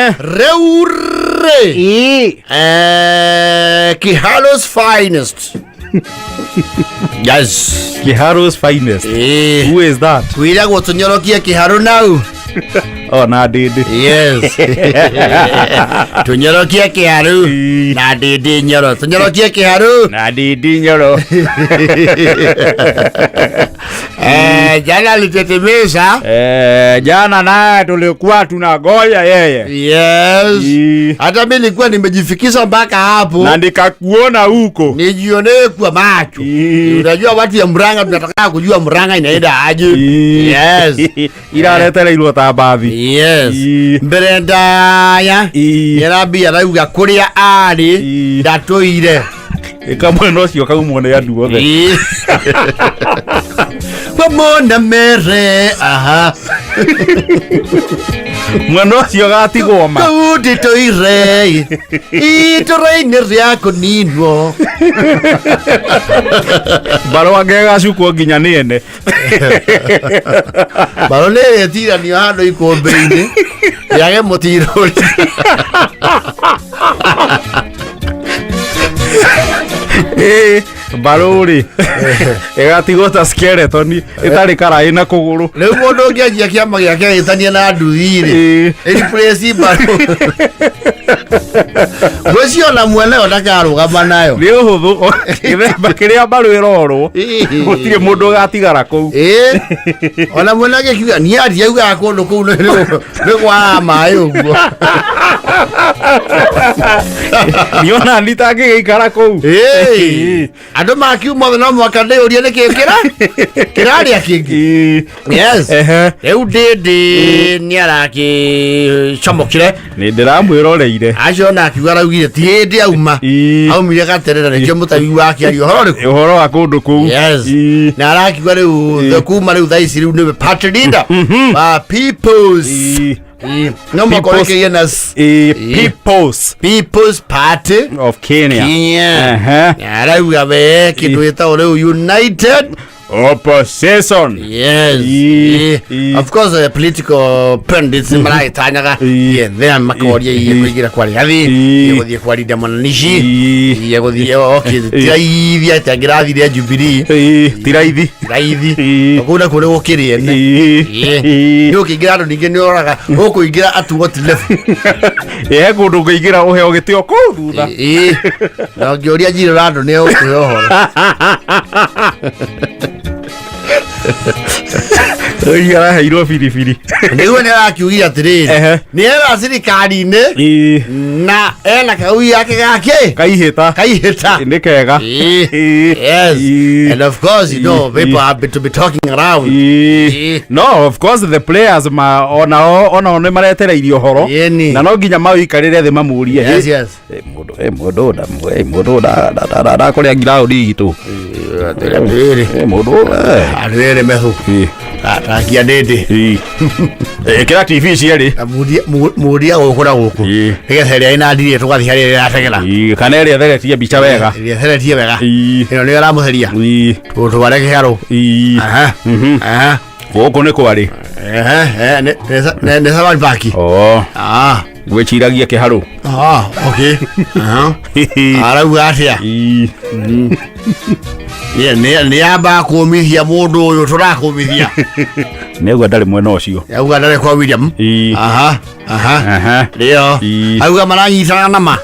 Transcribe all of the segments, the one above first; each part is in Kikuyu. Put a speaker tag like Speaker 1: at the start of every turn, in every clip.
Speaker 1: Rĩu rĩ, Kiharo's finest. Yes.
Speaker 2: Kiharo's finest. Who is that?
Speaker 1: Kwĩragwo tũnyorokie kĩharũ nau.
Speaker 2: Oh, na ndĩndĩ.
Speaker 1: Yes. Tũnyorokie kĩharũ na ndĩndĩ nyoro. Tũnyorokie kĩharũ.
Speaker 2: Na ndĩndĩ nyoro.
Speaker 1: Jana alitetemesha.
Speaker 2: Jana naye tulikuwa tunangoja yeye.
Speaker 1: Yes.
Speaker 2: Ii.
Speaker 1: Hata mimi nilikuwa nimejifikisha mpaka hapo.
Speaker 2: Na nikakuona huko.
Speaker 1: Nijionee kwa macho.
Speaker 2: Ii.
Speaker 1: Unajua watu ya Murang'a tunataka kujua Murang'a inaenda aje.
Speaker 2: Ii.
Speaker 1: Yes.
Speaker 2: Iraretereirwo ta mbathi.
Speaker 1: Yes.
Speaker 2: Ii.
Speaker 1: Mbere ndaya.
Speaker 2: Ii.
Speaker 1: Nĩarambia arauga kũrĩa arĩ
Speaker 2: Ii.
Speaker 1: ndatũire.
Speaker 2: Ĩka mwena ũcio kaumwo nĩ andũ othe.
Speaker 1: Ii. Wamona mere aha.
Speaker 2: Mwena ũcio gatigwo ma.
Speaker 1: Kũu nditũire itũra-inĩ rĩa kũninwo.
Speaker 2: Mbarũ angĩgacukwo nginya nĩ ene.
Speaker 1: Mbarũ nĩ ĩrĩtiranio handũ ikũmbĩ-inĩ yage mũtirũri.
Speaker 2: Ĩĩ, mbarũ rĩ ĩgatigwo ta skeleton ĩtarĩ karaĩ na kũgũrũ.
Speaker 1: Rĩu mũndũ ũngĩanjia kĩama gĩake agĩtania na nduthi rĩ,
Speaker 2: Ĩĩ.
Speaker 1: ĩreplace mbarũ. Ngwĩciria ona mweneyo ndakarũgama nayo.
Speaker 2: Nĩ ũhũthũ gĩthemba kĩrĩa mbarũ ĩrorwo
Speaker 1: Ĩĩ.
Speaker 2: gũtirĩ mũndũ ũgatigara kũu.
Speaker 1: Ĩĩ. Ona mwene agĩkiuga niĩ andiaugaga kũndũ kũu nĩ kwaraga maĩ ũguo.
Speaker 2: Niona nditangĩgĩikara kũu.
Speaker 1: Ĩĩ. Andũ makiuma othe no mũhaka ndĩyũrie nĩkĩ kĩra kĩrarĩa kĩngĩ.
Speaker 2: Ĩĩ.
Speaker 1: Yes.
Speaker 2: Ehe.
Speaker 1: Rĩu ndĩndĩ nĩ arakĩcomokire
Speaker 2: Nĩ ndĩramwĩroreire.
Speaker 1: acio ona akiuga araugire ti hĩndĩ auma.
Speaker 2: Ĩĩ.
Speaker 1: Aumire gaterera nĩkĩo mũtabi wake aria ũhoro ũrĩkũ.
Speaker 2: Ũhoro wa kũndũ kũu.
Speaker 1: Yes.
Speaker 2: Ĩĩ.
Speaker 1: Na arakiuga rĩu kuma rĩu thaa ici rĩu nĩwe party leader wa People's.
Speaker 2: Ĩĩ.
Speaker 1: Ĩĩ. No mũhaka
Speaker 2: People's-
Speaker 1: ũrĩkĩrie na s-
Speaker 2: Ĩĩ,
Speaker 1: Ĩĩ.
Speaker 2: People's
Speaker 1: People's Party
Speaker 2: of Kenya.
Speaker 1: Kenya.
Speaker 2: Ehe.
Speaker 1: Na arauga we kĩndũ gĩtagwo rĩu United.
Speaker 2: Opposition.
Speaker 1: Yes.
Speaker 2: Ĩĩ.
Speaker 1: Ĩĩ.
Speaker 2: Ĩĩ.
Speaker 1: Of course, political pundits maragĩtanyaga
Speaker 2: Ĩĩ.
Speaker 1: yeah, them makoria iye
Speaker 2: Ĩĩ.
Speaker 1: kũingĩra kwa Rigathi,
Speaker 2: Ĩĩ.
Speaker 1: iye gũthiĩ kwa Linda Mwananishi,
Speaker 2: Ĩĩ.
Speaker 1: iye gũthiĩ okay, tiraithia atĩ angĩrathire Jubilee.
Speaker 2: Ĩĩ, ti raithi.
Speaker 1: Raithi.
Speaker 2: Ĩĩ.
Speaker 1: Kũu nakuo nĩ gũkĩrĩ ene.
Speaker 2: Ĩĩ.
Speaker 1: Ĩĩ.
Speaker 2: Ĩĩ.
Speaker 1: Nĩ ũkĩingĩra andũ ningĩ nĩ ũroraga ũkũingĩra at what level.
Speaker 2: Ĩĩ, he kũndũ ũngĩingĩra ũheo gĩtĩo kũu thutha.
Speaker 1: Ĩĩ. Na ũngĩũria Njirũ Randũ nĩ egũkũhe ũhoro.
Speaker 2: Ũyũ araheirwo biribiri.
Speaker 1: Nĩguo nĩ arakiugire atĩrĩrĩ.
Speaker 2: Ehe.
Speaker 1: Nĩ era thirikari-inĩ
Speaker 2: Ĩĩ.
Speaker 1: na ena kaui yake gake
Speaker 2: Kaihĩta.
Speaker 1: kaihĩta.
Speaker 2: Nĩ kega.
Speaker 1: Ĩĩ.
Speaker 2: Ĩĩ.
Speaker 1: Yes.
Speaker 2: Ĩĩ.
Speaker 1: And of course, you know,
Speaker 2: Ĩĩ.
Speaker 1: people have been to be talking around.
Speaker 2: Ĩĩ.
Speaker 1: Ĩĩ.
Speaker 2: No, of course the players ma onao onao nĩ maretereirie ũhoro
Speaker 1: Ĩni.
Speaker 2: na no nginya mawĩikarĩre thĩ mamũrie.
Speaker 1: Yes, yes.
Speaker 2: Eh, mũndũ eh, mũndũ nda eh, mũndũ nda nda- nda- ndakũrĩa ngiraũndi itũ.
Speaker 1: Atĩrĩrĩ.
Speaker 2: Eh, mũndũ eh.
Speaker 1: Atĩrĩrĩ mehu.
Speaker 2: Ĩĩ.
Speaker 1: Takia ndĩndĩ.
Speaker 2: Ĩĩ. Ĩkĩra TV cierĩ.
Speaker 1: Mũria gũkũ na gũkũ.
Speaker 2: Ĩĩ.
Speaker 1: Nĩgetha ĩrĩa ĩna ndiri tũgathiĩ harĩa ĩrĩa ĩrategera.
Speaker 2: Ĩĩ, kana ĩrĩa ĩtheretie mbica wega.
Speaker 1: Ĩrĩa ĩtheretie wega.
Speaker 2: Ĩĩ.
Speaker 1: Ĩno nĩyo ĩramũtheria.
Speaker 2: Ĩĩ.
Speaker 1: Tũtware kĩharũ.
Speaker 2: Ĩĩ.
Speaker 1: Aha.
Speaker 2: Mhm.
Speaker 1: Aha.
Speaker 2: Gũkũ nĩ kwarĩ.
Speaker 1: Ehe, eh, nĩ Safari Park.
Speaker 2: Oh,
Speaker 1: Ah.
Speaker 2: gwĩciragia kĩharũ.
Speaker 1: Ah, okay. Aha. Arauga atĩa?
Speaker 2: Ĩĩ.
Speaker 1: Nĩ amba kũmithia mũndũ ũyũ tũrakũmithia.
Speaker 2: Nĩ auga ndarĩ mwena ũcio.
Speaker 1: Auga ndarĩ kwa William.
Speaker 2: Ĩĩ.
Speaker 1: Aha. Aha.
Speaker 2: Aha.
Speaker 1: Ndio.
Speaker 2: Ĩĩ.
Speaker 1: Auga maranyitana na ma.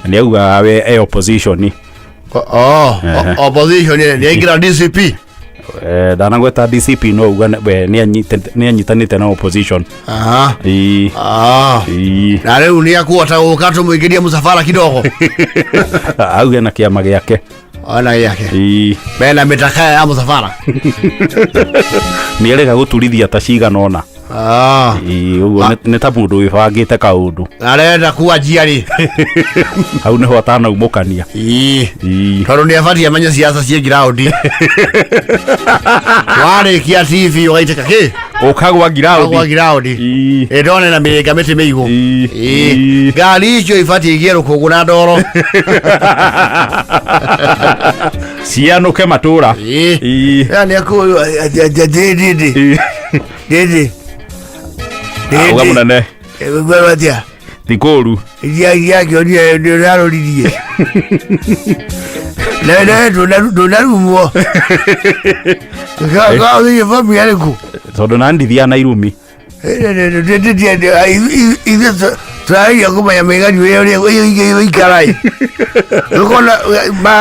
Speaker 2: Nĩ auga we e opposition.
Speaker 1: Oh,
Speaker 2: Ehe.
Speaker 1: opposition nĩ aingĩra DCP.
Speaker 2: Ndanagweta DCP no auga we nĩ anyitanĩte na opposition.
Speaker 1: Aha.
Speaker 2: Ĩĩ.
Speaker 1: Ah.
Speaker 2: Ĩĩ.
Speaker 1: Na rĩu nĩ akuhota gũka tũmũingĩrie mũcabara kidogo.
Speaker 2: Auge na kĩama gĩake.
Speaker 1: Ona yake.
Speaker 2: Ĩĩ.
Speaker 1: Mena mĩtakaya ya mũcabara.
Speaker 2: Nĩ erĩga gũturithia ta cigana ũna.
Speaker 1: Ah.
Speaker 2: Ĩĩ, ũguo nĩ ta mũndũ wĩbangĩte kaũndũ.
Speaker 1: Arenda kuanjia rĩ.
Speaker 2: Hau nĩho atanaumũkania.
Speaker 1: Ĩĩ.
Speaker 2: Ĩĩ.
Speaker 1: Tondũ nĩ abatiĩ amenye siasa ciĩ ngiraũndi. Warĩkia TV ũgaitĩka kĩ?
Speaker 2: Ũkagwa
Speaker 1: Ũgwa
Speaker 2: ngiraũndi.
Speaker 1: ngiraũndi.
Speaker 2: Ĩĩ.
Speaker 1: Ĩ ndone na mĩrĩnga mĩtĩ mĩigũ.
Speaker 2: Ĩĩ.
Speaker 1: Ĩĩ.
Speaker 2: Ĩĩ.
Speaker 1: Ngari icio ibatiĩ igĩe rũkũngũ na ndoro.
Speaker 2: Cianũke matũra.
Speaker 1: Ĩĩ.
Speaker 2: Ĩĩ.
Speaker 1: Ya nĩ akũyũ ndĩndĩ
Speaker 2: Ĩĩ.
Speaker 1: ndĩndĩ.
Speaker 2: Auga mũnene.
Speaker 1: Ngwĩrwo atĩa?
Speaker 2: Ti kũru.
Speaker 1: Iria iria nĩ ũraroririe. Na na ndũnarumwo. Ga ũthiĩ bomu yarĩkũ?
Speaker 2: Tondũ na ndithiaga na irumi.
Speaker 1: Ithuĩ tũrageria kũmenya mĩgani ũrĩa ũrĩa ũikara ĩ. Ũkona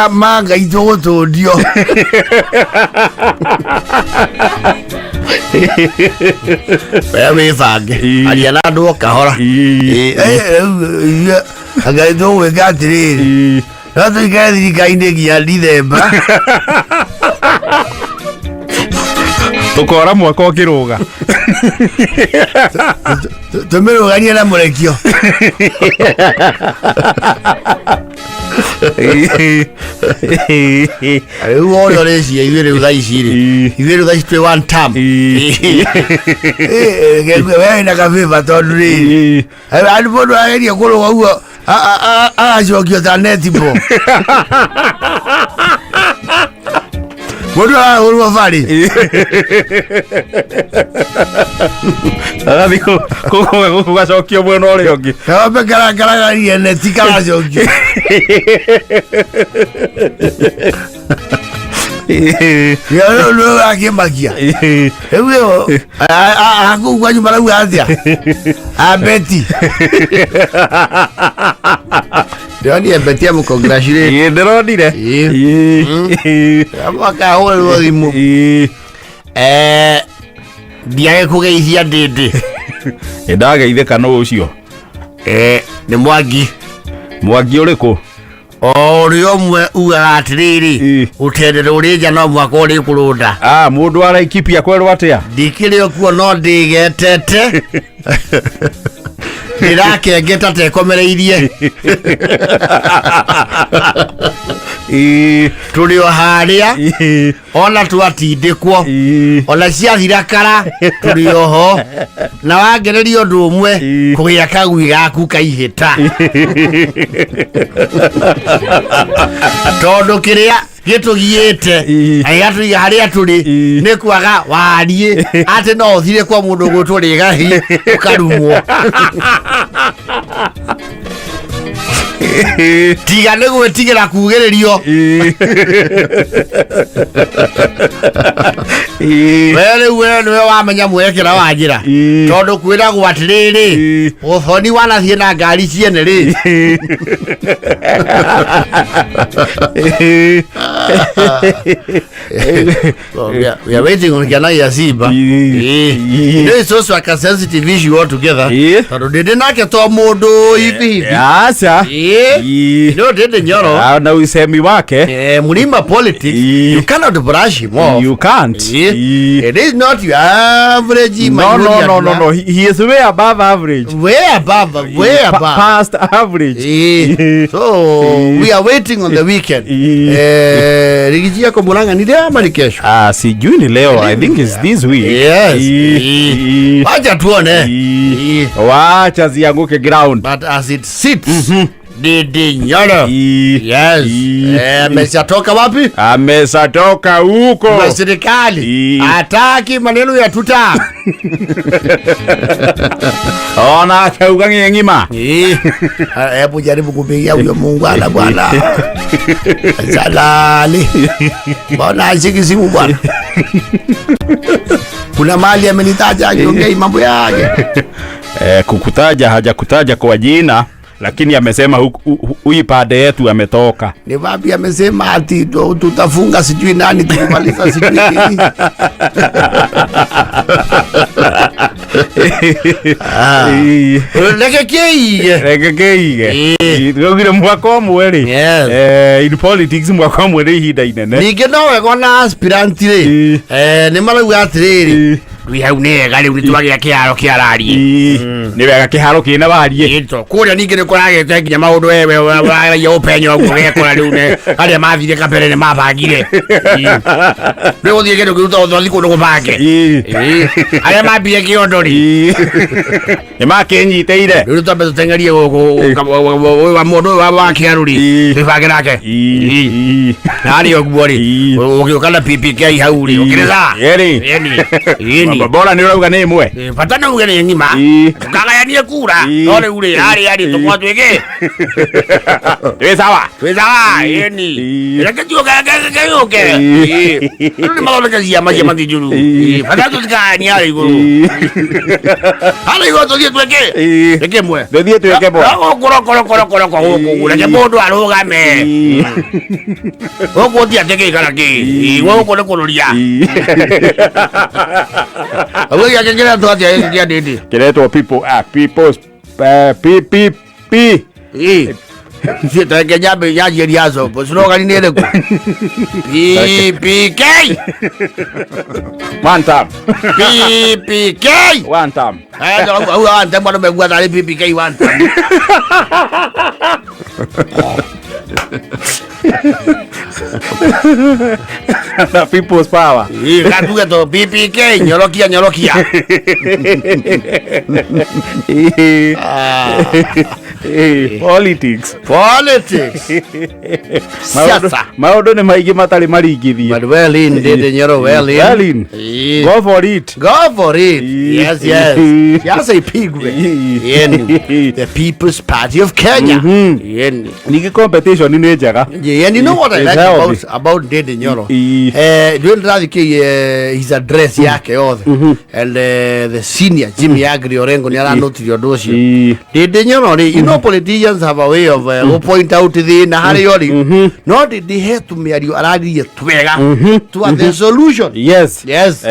Speaker 1: ma Ngai tũgũtũndio. We wĩbange.
Speaker 2: Ii.
Speaker 1: Aria na andũ o kahora.
Speaker 2: Ii.
Speaker 1: Ngai tũgwĩka atĩrĩrĩ.
Speaker 2: Ii.
Speaker 1: No tũikare thirikari-inĩ nginya Dithemba.
Speaker 2: Tũkora mwaka ũkĩrũga.
Speaker 1: Tũmĩrũganie na mũrekio. Rĩu wothe ũrĩcia ithuĩ rĩu thaa ici rĩ.
Speaker 2: Ii.
Speaker 1: Ithuĩ rĩu thaa ici twĩ one term.
Speaker 2: Ii.
Speaker 1: We wĩna kabĩba tondũ rĩrĩ.
Speaker 2: Ii.
Speaker 1: Andũ mũndũ ageria kũrũga ũguo agacokio ta netball. Mũndũ arahũrwo barĩ.
Speaker 2: Agathiĩ kũgũa gũkũ gacokio mwena ũrĩa ũngĩ.
Speaker 1: Kambe karakaragaria neti karacokio. Rĩu akĩmakia. Rĩu ĩyo akũu kwanyu marauga atĩa? Abeti. Ndĩronire Beti amũcongratulate.
Speaker 2: Ĩ, ndĩronire.
Speaker 1: Ĩ.
Speaker 2: Ĩ.
Speaker 1: Akahũrĩrwo thimũ.
Speaker 2: Ĩ.
Speaker 1: Ndiage kũgeithia ndĩndĩ.
Speaker 2: Ĩ, ndageithĩka nũ ũcio?
Speaker 1: Nĩ Mwangi.
Speaker 2: Mwangi ũrĩkũ?
Speaker 1: O ũrĩa ũmwe ugaga atĩrĩrĩ,
Speaker 2: Ĩ.
Speaker 1: ũtendere ũrĩ nja no mwaka ũrĩ kũrũnda.
Speaker 2: Ah, mũndũ wa Laikipia kwerwo atĩa?
Speaker 1: Ndikĩrĩ o kuo no ndĩgetete. Ndĩrakengeta tekomereirie.
Speaker 2: Ĩ.
Speaker 1: Tũrĩ o harĩa
Speaker 2: Ĩ.
Speaker 1: ona twatindĩkwo
Speaker 2: Ĩ.
Speaker 1: ona ciathira kara tũrĩ oho na wangereria ũndũ ũmwe
Speaker 2: Ĩ.
Speaker 1: kũgĩa kagui gaku kaihĩta tondũ kĩrĩa gĩtũgiĩte
Speaker 2: Ĩ.
Speaker 1: na gĩgatũiga harĩa tũrĩ
Speaker 2: Ĩ.
Speaker 1: nĩ kwaga wariĩ atĩ no ũthire kwa mũndũ ũgwĩtwo rĩgahi ũkarumwo Tiga nĩ gwĩtigĩra kugĩrĩrio. We rĩu we nĩwe wamenya mwerekera wa njĩra.
Speaker 2: Ĩ.
Speaker 1: Tondũ kwĩragwo atĩrĩrĩ,
Speaker 2: Ĩ.
Speaker 1: ũthoni wanathiĩ na ngari ciene rĩ. Well, we are waiting on Kiana ya Simba.
Speaker 2: Ĩ.
Speaker 1: Ĩ.
Speaker 2: Ĩ.
Speaker 1: You know, it's also like a sensitive issue altogether.
Speaker 2: Ĩ.
Speaker 1: Tondũ ndĩndĩ nake to mũndũ hivi hivi.
Speaker 2: Aca.
Speaker 1: Ĩ. You know, Ndindi Nyoro.
Speaker 2: Ah, na usemi wake.
Speaker 1: Mlima politics,
Speaker 2: Ĩ.
Speaker 1: you cannot brush him off.
Speaker 2: You can't.
Speaker 1: Ĩ.
Speaker 2: Ĩ.
Speaker 1: It is not your average.
Speaker 2: No, no, no, no, no. He is way above average.
Speaker 1: Way above, way above.
Speaker 2: Past average.
Speaker 1: Ĩ. So we are waiting on the weekend.
Speaker 2: Ĩ.
Speaker 1: Rigiji yako Murang'a ni leo ama ni kesho?
Speaker 2: Ah, sijui ni leo. I think it's this week.
Speaker 1: Yes.
Speaker 2: Ĩ.
Speaker 1: Ĩ.
Speaker 2: Ĩ.
Speaker 1: Wacha tuone.
Speaker 2: Ĩ.
Speaker 1: Ĩ.
Speaker 2: Wacha zianguke ground.
Speaker 1: But as it sits, Ndindi Nyoro.
Speaker 2: Ĩ.
Speaker 1: Yes.
Speaker 2: Ĩ.
Speaker 1: Ameshatoka wapi?
Speaker 2: Ameshatoka huko.
Speaker 1: Kwa serikali.
Speaker 2: Ĩ.
Speaker 1: Hataki maneno ya tuta.
Speaker 2: Ona akauga ng'eng'ima.
Speaker 1: Ĩ. Hebu jaribu kupigia huyo muungwana bwana. Salali. Mbona ashiki simu bwana? Kuna mali amenitaja akiongea mambo yake.
Speaker 2: Kukutaja hajakutaja kwa jina, lakini amesema huyu pande yetu ametoka.
Speaker 1: Ni wapi amesema ati tutafunga sijui nani tukimaliza sijui nini.
Speaker 2: Ĩ.
Speaker 1: Reke kĩige.
Speaker 2: Reke kĩige.
Speaker 1: Ĩ.
Speaker 2: Tũraugire mwaka ũmwe rĩ.
Speaker 1: Yes.
Speaker 2: In politics mwaka ũmwe nĩ ihinda inene.
Speaker 1: Ningĩ no wega ona aspirant rĩ.
Speaker 2: Ĩ.
Speaker 1: Nĩ marauga atĩrĩrĩ.
Speaker 2: Ĩ.
Speaker 1: Rĩu hau nĩ wega rĩu nĩ twagĩa kĩharo kĩarariĩ.
Speaker 2: Ĩ. Nĩ wega kĩharo kĩna wariĩ.
Speaker 1: Ĩto kũrĩa ningĩ nĩ kũragĩte nginya maũndũ wewe waragia ũpenyo ũguo ũgekora rĩu nĩ arĩa mathire kabere nĩ mabangire. Ĩ. Rĩu gũthiĩ kĩndũ kĩu tondũ twathi kũndũ gũbange.
Speaker 2: Ĩ.
Speaker 1: Ĩ. Arĩa mambire kĩondo rĩ.
Speaker 2: Ĩ. Nĩ makĩnyitĩire.
Speaker 1: Rĩu twambe tũteng'erie gũkũ ũyũ wa mũndũ ũyũ wa kĩarũri twĩbange nake. Narĩ ũguo rĩ, ũgĩũka na PPK hau rĩ, ũkĩrĩ sawa?
Speaker 2: Yeni.
Speaker 1: Yeni. Yeni.
Speaker 2: Bora nĩ ũrauga nĩ ĩmwe.
Speaker 1: Bata nĩ uge nĩ ng'ima. Tũkagayanie kura. No rĩu rĩ, harĩ harĩ tũkorwo twĩkĩ?
Speaker 2: Twĩ sawa.
Speaker 1: Twĩ sawa, yeni. Reke tuoke, reke yũke. Andũ nĩ mathondeke ciama cia mathi njũru. Bata tũtikagayanie harĩa igũrũ. Harĩa igũrũ tũthiĩ twĩke? Twĩke ĩmwe.
Speaker 2: Tũthiĩ twĩke ĩmwe.
Speaker 1: Gũkũ gũkũ reke mũndũ arũgame. Gũkũ ti atĩ kĩ kana kĩ. Gũkũ nĩ kũrũria. Ũguo gĩake kĩretwo atĩa gĩkĩ kĩa ndĩndĩ?
Speaker 2: Kĩretwo people people's PPP.
Speaker 1: Ciĩteke nyambe nyanjie riaco slogan nĩ ĩrĩkũ? PPK.
Speaker 2: One time.
Speaker 1: PPK.
Speaker 2: One time.
Speaker 1: Au ante mwana megua tarĩ PPK one time.
Speaker 2: Na people's power.
Speaker 1: Gatuge to PPK nyorokia nyorokia.
Speaker 2: Politics.
Speaker 1: Politics. Siasa.
Speaker 2: Maũndũ nĩ maingĩ matarĩ maringithie.
Speaker 1: But well in, Ndindi Nyoro, well in.
Speaker 2: Well in. Go for it.
Speaker 1: Go for it. Yes, yes. Siasa ipigwe. Yeni. The People's Party of Kenya. Yeni.
Speaker 2: Ningĩ competition nĩ njega.
Speaker 1: Yeah, and you know what I
Speaker 2: It's
Speaker 1: like
Speaker 2: healthy.
Speaker 1: about Ndindi Nyoro? Ndio ndĩrathiĩ his address yake yothe and the senior Jimmy Agri Orengo nĩ aranotirie ũndũ ũcio. Ndindi Nyoro rĩ, you know politicians have a way of point out thĩna harĩ o rĩ, no Ndindi he tũmĩario araririe twega twa the solution.
Speaker 2: Yes.
Speaker 1: Yes.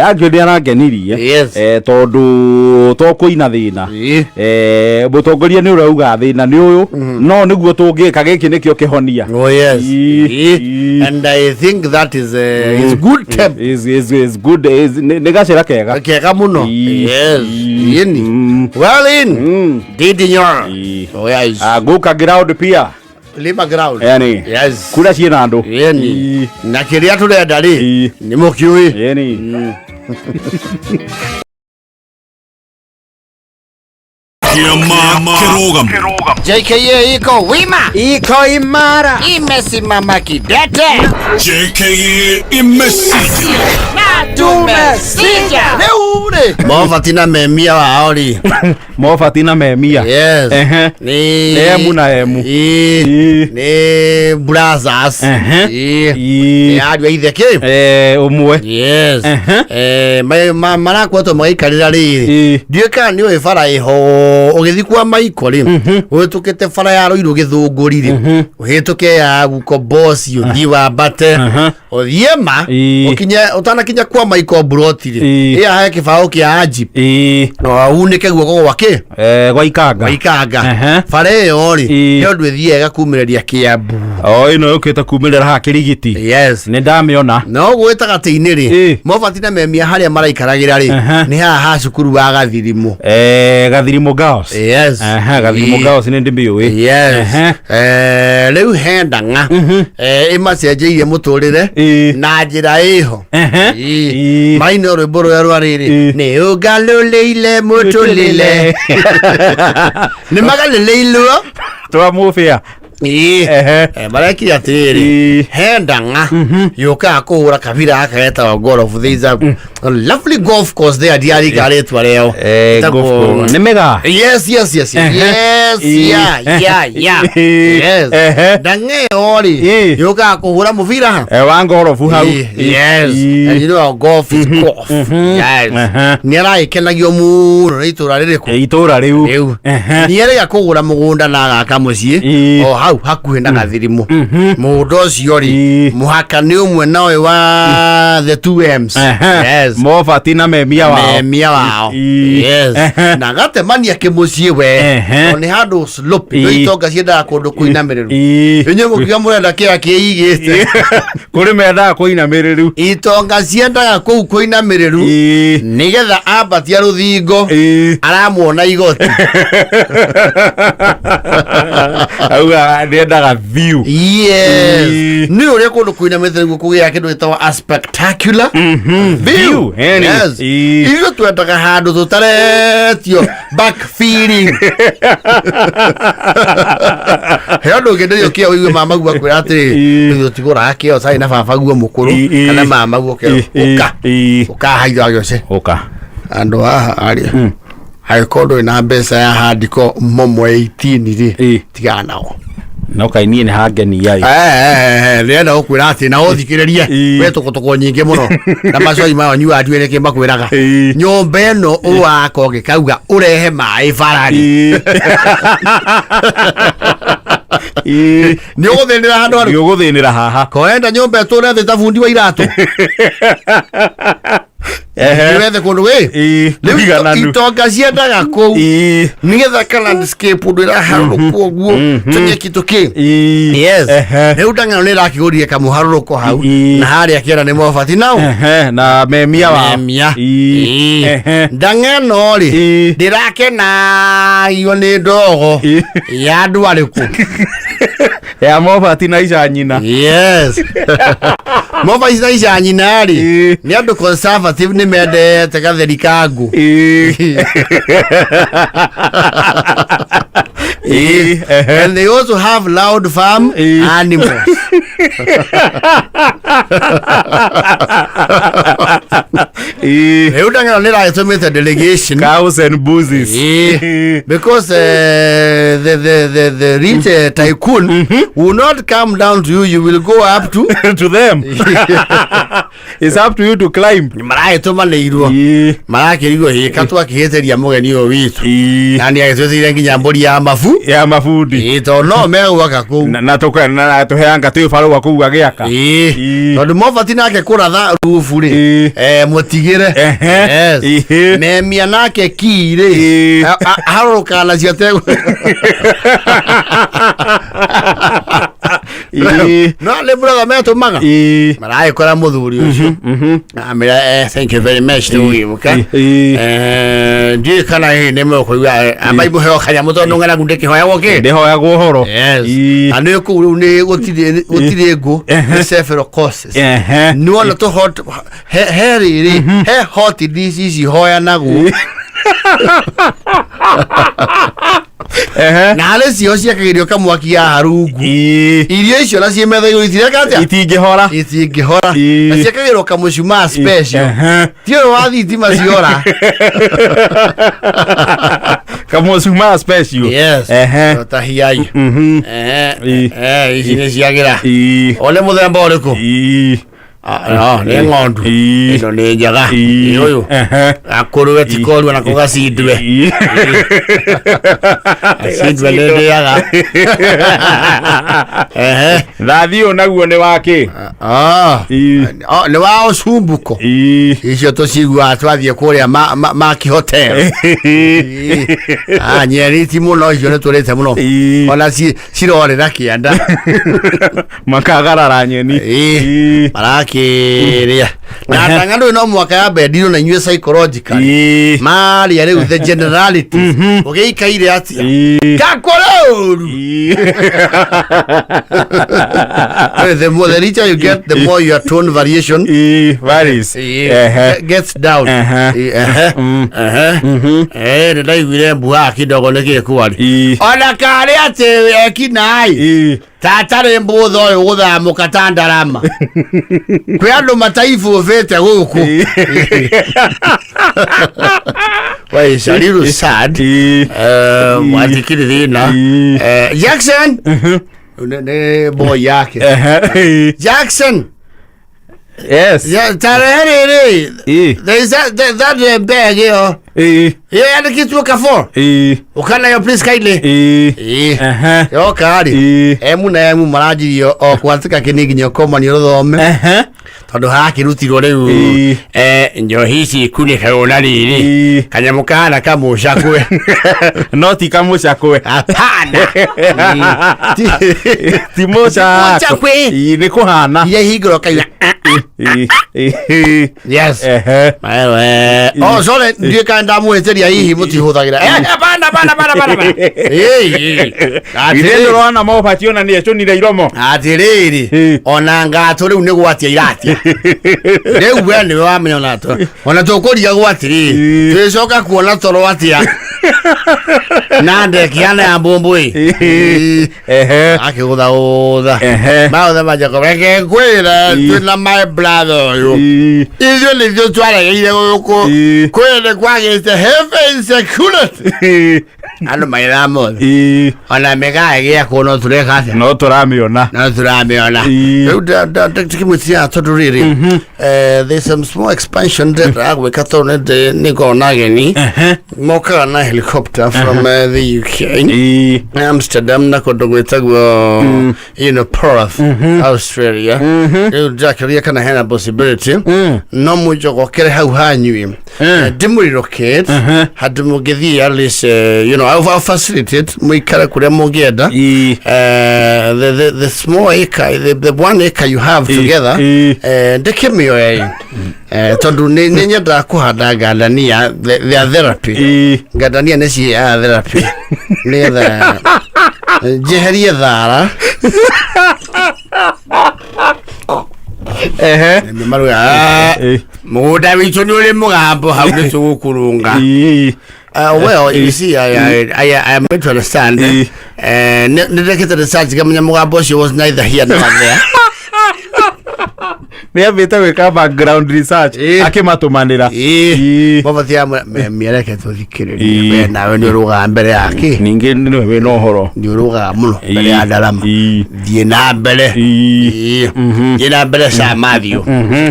Speaker 2: Actually arangenirie.
Speaker 1: Yes.
Speaker 2: Tondũ to kũina thĩna. Mũtongoria nĩ ũrauga thĩna nĩ ũyũ, no nĩguo tũngĩka gĩkĩ nĩkĩo kĩhonia.
Speaker 1: Oh yes. And I think that is is good temp.
Speaker 2: Is good is nĩ gacĩra kega.
Speaker 1: Kega mũno. Yes. Yeni. Well in. Ndindi Nyoro. Oh yes.
Speaker 2: Guka ground pia.
Speaker 1: Lima ground.
Speaker 2: Yani.
Speaker 1: Yes.
Speaker 2: Kura ciĩna andũ.
Speaker 1: Yeni. Na kĩrĩa tũrenda rĩ, nĩ mũkĩũĩ.
Speaker 2: Yeni.
Speaker 3: Kĩama kĩrũgamo.
Speaker 1: JKA iko wima.
Speaker 2: Iko imara.
Speaker 1: Imesimama kidete.
Speaker 3: JKA imesija.
Speaker 1: Na tumesija. Rĩu rĩ. Mobati na memia wao rĩ.
Speaker 2: Mobati na memia.
Speaker 1: Yes.
Speaker 2: Ehe.
Speaker 1: Nĩ
Speaker 2: Nĩ emu na emu.
Speaker 1: Nĩ brothers. Nĩ ariũ a ithe kĩ?
Speaker 2: Ũmwe.
Speaker 1: Yes. Marakwetwo magĩikarĩra rĩrĩ. Ndiũĩ kana nĩ ũĩ bara ĩho ũgĩthiĩ kwa Maiko rĩ, ũhĩtũkĩte bara ya Rũirũ Gĩthũngũri rĩ, ũhĩtũke ya Guko Boss ũthiĩ wambate, ũthiĩ ma, ũkinye ũtanakinya kwa Maiko Mburoti rĩ, ĩya he kĩbaũ kĩa Ajib. Na unĩke guoko gwa kĩ?
Speaker 2: Gwa Ikanga.
Speaker 1: Gwa Ikanga. Bara ĩyo rĩ, nĩ ũndũ ĩthiaga ĩgakumĩrĩria Kĩambu.
Speaker 2: O ĩno yũkĩte kumĩrĩra haha Kĩrigiti.
Speaker 1: Yes.
Speaker 2: Nĩ ndamĩona.
Speaker 1: No ũguo gĩtagatĩ-inĩ rĩ, Mobati na memia harĩa maraikaragĩra rĩ, nĩ haha ha cukuru wa Gathirimu.
Speaker 2: Gathirimu Girls.
Speaker 1: Yes.
Speaker 2: Gathirimu Girls nĩ ndĩmĩũĩ.
Speaker 1: Yes. Rĩu he ndang'a ĩmacenjeirie mũtũrĩre na njĩra ĩho. Maina rwĩmbo rũrĩa rwa rĩrĩ, nĩ ũngalũlĩile mũtũlĩle. Nĩ magalĩlĩirwo.
Speaker 2: Twamũbĩa.
Speaker 1: Marekire atĩrĩrĩ, he ndang'a yũkaga kũhũra kabira gaka getagwo golf. There is a lovely golf course there, ndiarika rĩtwa rĩao.
Speaker 2: Nĩ mĩgaa.
Speaker 1: Yes, yes, yes, yes. Yes, yeah, yeah, yeah. Yes. Ndang'a ĩyo rĩ, yũkaga kũhũra mũbira ha.
Speaker 2: Wa ngorobu hau.
Speaker 1: Yes. And you know golf is golf. Yes. Nĩ aragĩkenagio mũno nĩ itũra rĩrĩkũ?
Speaker 2: Itũra rĩu.
Speaker 1: Rĩu. Nĩ erĩga kũgũra mũgũnda na agaka mũciĩ o hau hakuhĩ na Gathirimu. Mũgũnda ũcio rĩ, mũhaka nĩ ũmwe na ũyũ wa the two M's. Yes.
Speaker 2: Mobati na memia wao.
Speaker 1: Memia wao. Yes. Na gatemania kĩmũciĩ we. O nĩ handũ slope. No itonga ciendaga kũndũ kũinamĩrĩru. Inyuĩ mũkiuga mũrenda kĩrĩa kĩigĩte.
Speaker 2: Kũrĩ mendaga kũinamĩrĩru.
Speaker 1: Itonga ciendaga kũu kũinamĩrĩru nĩgetha ambatia rũthingo aramuona igoti.
Speaker 2: Auga Nĩendaga view.
Speaker 1: Yes.
Speaker 2: Ĩĩ.
Speaker 1: Nĩ ũrĩa kũndũ kũinamĩte nĩguo kũgĩa kĩndũ gĩtagwo a spectacular view.
Speaker 2: View, yani.
Speaker 1: Yes.
Speaker 2: Ĩĩ.
Speaker 1: Ithuĩ twendaga handũ tũtaretio back feeling. He ũndũ ũngĩenderio kĩo ũigue mama guo akwĩra atĩrĩ
Speaker 2: Ĩĩ.
Speaker 1: ithuĩ tũtigũraga kĩo carĩ na baba guo mũkũrũ
Speaker 2: Ĩĩ.
Speaker 1: kana mama guo kĩo
Speaker 2: Ĩĩ.
Speaker 1: ũka
Speaker 2: Ĩĩ.
Speaker 1: ũka haitho agĩoce
Speaker 2: Ũka.
Speaker 1: andũ haha arĩa angĩkorwo ndũrĩ na mbeca ya handiko momo 18 rĩ
Speaker 2: Ĩĩ.
Speaker 1: tigana nao.
Speaker 2: No kaĩ niĩ nĩ hangenia ĩ.
Speaker 1: Ndĩrenda gũkwĩra atĩ na ũthikĩrĩrie
Speaker 2: Ĩĩ.
Speaker 1: wĩ tũkũtũkũ nyingĩ mũno na macoi mayo nyuaga ndiũĩ nĩkĩ makwĩraga.
Speaker 2: Ĩĩ.
Speaker 1: Nyũmba ĩno ũwaka ũgĩkauga ũrehe maĩ bararĩ.
Speaker 2: Ĩĩ. Ĩĩ.
Speaker 1: Nĩ ũgũthĩnĩra handũ
Speaker 2: Nĩ
Speaker 1: harĩ
Speaker 2: ũgũthĩnĩra haha.
Speaker 1: koenda nyũmba ĩtũre thĩ ta bundi wa iratũ.
Speaker 2: Ehe.
Speaker 1: Wethe kũndũ wĩ
Speaker 2: Ĩĩ.
Speaker 1: rĩu
Speaker 2: Igananu.
Speaker 1: itonga ciendaga kũu
Speaker 2: Ĩĩ.
Speaker 1: nĩgetha ka landscape ũndũ ĩraharũrũkwo ũguo tũnyeki tũkĩ.
Speaker 2: Ĩĩ.
Speaker 1: Yes.
Speaker 2: Ehe.
Speaker 1: Rĩu ndang'ano nĩ ĩrakĩgũrire kamũharũrũko hau
Speaker 2: Ĩĩ.
Speaker 1: na harĩa kĩara nĩ mobati nao.
Speaker 2: Ehe, na memia wao.
Speaker 1: Memia.
Speaker 2: Ĩĩ.
Speaker 1: Ĩĩ.
Speaker 2: Ehe.
Speaker 1: Ndang'ano rĩ
Speaker 2: Ĩĩ.
Speaker 1: ndĩrakenagio nĩ ndogo
Speaker 2: Ĩĩ.
Speaker 1: ya andũ arĩkũ.
Speaker 2: Ya mobati na ica nyina.
Speaker 1: Yes. Mobati na ica nyina rĩ
Speaker 2: Ĩĩ.
Speaker 1: nĩ andũ conservative nĩ mendete gatheri ka ngũ.
Speaker 2: Ĩĩ. Ĩĩ. Ehe.
Speaker 1: And they also have loud farm
Speaker 2: Ĩĩ.
Speaker 1: animals.
Speaker 2: Ĩĩ.
Speaker 1: Rĩu ndang'ano nĩ ĩragĩtũmĩte delegation.
Speaker 2: Cows and buses.
Speaker 1: Eh, because the rich tycoon will not come down to you, you will go up to
Speaker 2: To them. It's up to you to climb.
Speaker 1: Maragĩtũmanĩirwo
Speaker 2: Ĩĩ.
Speaker 1: marakĩrigwo hĩka twakĩhĩtĩria mũgeni ũyũ witũ
Speaker 2: Ĩĩ.
Speaker 1: na nĩ agĩtwĩtĩire nginya mbũri ya mabu.
Speaker 2: Ya mabundi.
Speaker 1: Ĩĩ, tondũ no megwaka kũu.
Speaker 2: Na tũka na tũheanga twĩ barũa kũu agĩaka.
Speaker 1: Ĩĩ.
Speaker 2: Ĩĩ.
Speaker 1: Tondũ mobati nake kũratha rubu rĩ
Speaker 2: Ĩĩ.
Speaker 1: mũtigĩre.
Speaker 2: Ehe.
Speaker 1: Yes.
Speaker 2: Ĩĩ.
Speaker 1: Memia nake kii rĩ
Speaker 2: Ĩĩ.
Speaker 1: Harũrũkaga nacio tegũ.
Speaker 2: Ĩĩ.
Speaker 1: No nĩ brother metũmaga
Speaker 2: Ĩĩ.
Speaker 1: maragĩkora mũthuri ũcio amĩra thank you very much tũgĩũka.
Speaker 2: Ĩĩ.
Speaker 1: Ndiũĩ kana hihi nĩ mũkũigua amba imũheo kanyamũ tondũ ng'aragu ndĩkĩhoyagwo kĩ.
Speaker 2: Ndĩhoyagwo ũhoro.
Speaker 1: Yes.
Speaker 2: Ĩĩ.
Speaker 1: Na nĩ kũu rĩu nĩ gũtirĩ gũtirĩ ngũ
Speaker 2: Ehe.
Speaker 1: nĩ several courses.
Speaker 2: Ehe.
Speaker 1: Nĩwona tũ hot he rĩrĩ he hot dish ici hoyanagwo.
Speaker 2: Ehe.
Speaker 1: Na harĩ cio ciakagĩrio kamwaki ya harungu.
Speaker 2: Ĩĩ.
Speaker 1: Irio icio na ciĩ metha igũrũ itireka atĩa?
Speaker 2: Itingĩhora.
Speaker 1: Itingĩhora.
Speaker 2: Ĩĩ.
Speaker 1: Na ciakagĩrwo kamũcumaa special.
Speaker 2: Ehe.
Speaker 1: Ti ũyũ wa thitima ciora.
Speaker 2: Kamũcumaa special.
Speaker 1: Yes.
Speaker 2: Ehe.
Speaker 1: Ta hiai. Ehe.
Speaker 2: Ĩĩ.
Speaker 1: Ici nĩ ciagĩra.
Speaker 2: Ĩĩ.
Speaker 1: One mũthemba ũrĩkũ?
Speaker 2: Ĩĩ.
Speaker 1: Ah, no, nĩ ng'ondu.
Speaker 2: Ĩĩ.
Speaker 1: Ĩno nĩ njega.
Speaker 2: Ĩĩ.
Speaker 1: Ĩ ũyũ.
Speaker 2: Ehe.
Speaker 1: Akũrwe ti korua nako gacindwe.
Speaker 2: Ĩĩ.
Speaker 1: Gacindwe nĩ ndĩaga. Ehe.
Speaker 2: Thathi ũyũ naguo nĩ wakĩ?
Speaker 1: Ah.
Speaker 2: Ĩĩ.
Speaker 1: Oh, nĩ wa ũcumbuko.
Speaker 2: Ĩĩ.
Speaker 1: Icio tũciguaga twathiĩ kũrĩa Maki Hotel. Ĩĩ. Ah, nyeni ti mũno icio nĩ tũrĩte mũno.
Speaker 2: Ĩĩ.
Speaker 1: Ona cirorĩra kĩanda.
Speaker 2: Makagarara nyeni.
Speaker 1: Ĩĩ.
Speaker 2: Ĩĩ.
Speaker 1: Marakĩrĩa. Na ndang'ano no mwaka ya bendirwo na inyuĩ psychologically.
Speaker 2: Ĩĩ.
Speaker 1: Maria rĩu the generalities. Ũgĩikaire atĩa?
Speaker 2: Ĩĩ.
Speaker 1: Kakũrũru.
Speaker 2: Ĩĩ.
Speaker 1: The more the richer you get, the more your tone variation
Speaker 2: Ĩĩ. Varies. Ehe.
Speaker 1: gets down.
Speaker 2: Ehe.
Speaker 1: Ehe. Ehe. Nĩ ndaiguire mbua kidogo nĩ kĩkwari.
Speaker 2: Ĩĩ.
Speaker 1: Ona karĩ atĩ ekinaĩ
Speaker 2: Ĩĩ.
Speaker 1: tatarĩ mbũtha ũyũ gũthamũka ta ndarama. Kwĩ andũ mataibũbĩte gũkũ. Well, it's a little sad.
Speaker 2: Ĩĩ.
Speaker 1: Watikiri thĩna.
Speaker 2: Ĩĩ.
Speaker 1: Jackson. Nĩ boy yake.
Speaker 2: Ehe. Ĩĩ.
Speaker 1: Jackson.
Speaker 2: Yes.
Speaker 1: Yeah, tarehe rĩrĩ.
Speaker 2: Ĩĩ.
Speaker 1: There is that bag ĩyo.
Speaker 2: Ĩĩ.
Speaker 1: Ĩyo yandĩkĩtwo Carrefour.
Speaker 2: Ĩĩ.
Speaker 1: Ũkanayo please kindly.
Speaker 2: Ĩĩ.
Speaker 1: Ĩĩ.
Speaker 2: Ehe.
Speaker 1: Yoka rĩ.
Speaker 2: Ĩĩ.
Speaker 1: Emu na emu maranjirio o kwatĩka kĩni nginya ũkomanio rũthome.
Speaker 2: Ehe.
Speaker 1: Tondũ harakĩrutirwo rĩu. Njohi ici ikunĩkagwo na rĩrĩ kanyamũ kahana kamũcakwe.
Speaker 2: No ti kamũcakwe.
Speaker 1: Hapana.
Speaker 2: Ti mũcakwe.
Speaker 1: Mũcakwe.
Speaker 2: Ĩ, nĩ kũhana.
Speaker 1: Iria ihingũrwo kaina.
Speaker 2: Ĩ, ĩ,
Speaker 1: Yes.
Speaker 2: Ehe.
Speaker 1: Maero, oh, sorry, ndiũĩ kana ndamũhĩtĩria hihi mũtihũthagĩra. Hapana, hapana, hapana, hapana. Ĩ,
Speaker 2: Ithe
Speaker 1: atĩrĩrĩ.
Speaker 2: ndũrona mobati ona nĩ ecũnire iromo.
Speaker 1: Atĩrĩrĩ, ona ngatũ rĩu nĩ gwatia iratia. Rĩu we nĩwe wamenya ona tũ. Ona tũkũrigagwo atĩrĩrĩ, twĩcoka kuona toro atĩa. Na ndekĩana ya mbũmbũĩ.
Speaker 2: Ehe.
Speaker 1: Akĩgũthagũtha.
Speaker 2: Ehe.
Speaker 1: Maũtha manjako, reke ngwĩre twĩna my brother ũyũ. Ithuĩ nĩthuĩ twaregeire gũkũ. Kwĩ nĩ kwagĩte heavy insecurity. Andũ magĩthaa mothe. Ona mĩgaa ĩgĩakwo no tũreka atĩa?
Speaker 2: No tũramĩona.
Speaker 1: No tũramĩona. Rĩu ndikĩmwĩtia tondũ rĩrĩ, there's some small expansion ndĩrendaga gwĩka tondũ nĩngoragwo na ageni mokaga na helicopter from the UK, Amsterdam na kũndũ gwĩtagwo Perth, Australia. Rĩu ndĩrakĩũria kana hena possibility no mũnjogokere hau hanyui, ndĩmũrelocate handũ mũngĩthiĩ at least, I'll facilitate mũikare kũrĩa mũngĩenda. The small acre, the 1 acre you have together, ndĩkĩmĩoe tondũ nĩ nyendaga kũhanda ngandania, the therapy. Ngandania nĩ ciheaga therapy nĩgetha njeherie thara.
Speaker 2: Ehe.
Speaker 1: Nĩ maruga, "Ah, mũgũnda witũ nĩ ũrĩ mũgambo hau nĩ tũgũkũrũnga." Well, you see, I am made to understand. Nĩ ndekĩte research ngamenya mũgambo ũcio was neither here nor there.
Speaker 2: Nĩ ambĩte gwĩka background research akĩmatũmanĩra.
Speaker 1: Mabatia mĩereke tũthikĩrĩrie. We nawe nĩ ũrũgaga mbere yake.
Speaker 2: Ningĩ nĩwe wĩna ũhoro.
Speaker 1: Nĩ ũrũgaga mũno mbere ya ndarama. Thiĩ na mbere. Thiĩ na mbere sa Matthew.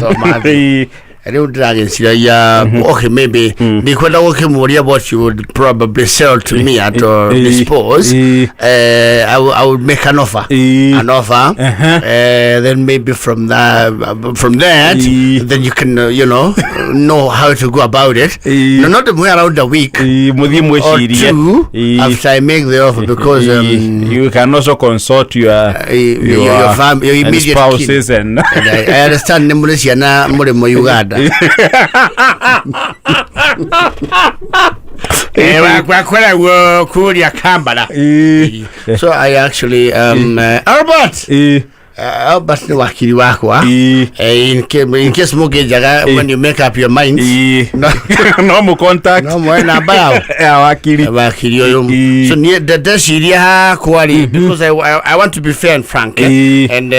Speaker 1: To Matthew. Rĩu ndĩragĩciragia, okay, maybe ndikwenda gũkĩmũria what you would probably sell to me at or dispose. I would make an offer, an offer, then maybe from that then you can know how to go about it. No, not around a week
Speaker 2: Mũthiĩ
Speaker 1: or
Speaker 2: mwĩcirie.
Speaker 1: two after I make the offer because
Speaker 2: You can also consult your
Speaker 1: your
Speaker 2: and
Speaker 1: immediate kin.
Speaker 2: Spouses and
Speaker 1: And I understand nĩ mũrĩ ciana mũrĩ mo Uganda. Wakwa koragwo kũrĩa Kampala. So I actually Albert, Albert nĩ wakiri wakwa. In case mũngĩnjaga when you make up your minds.
Speaker 2: No, no mu contact.
Speaker 1: No moe namba yao.
Speaker 2: Ya wakiri.
Speaker 1: Wakiri ũyũ. So niĩ ndeciria hakwa rĩ, because I want to be fair and frank, eh? And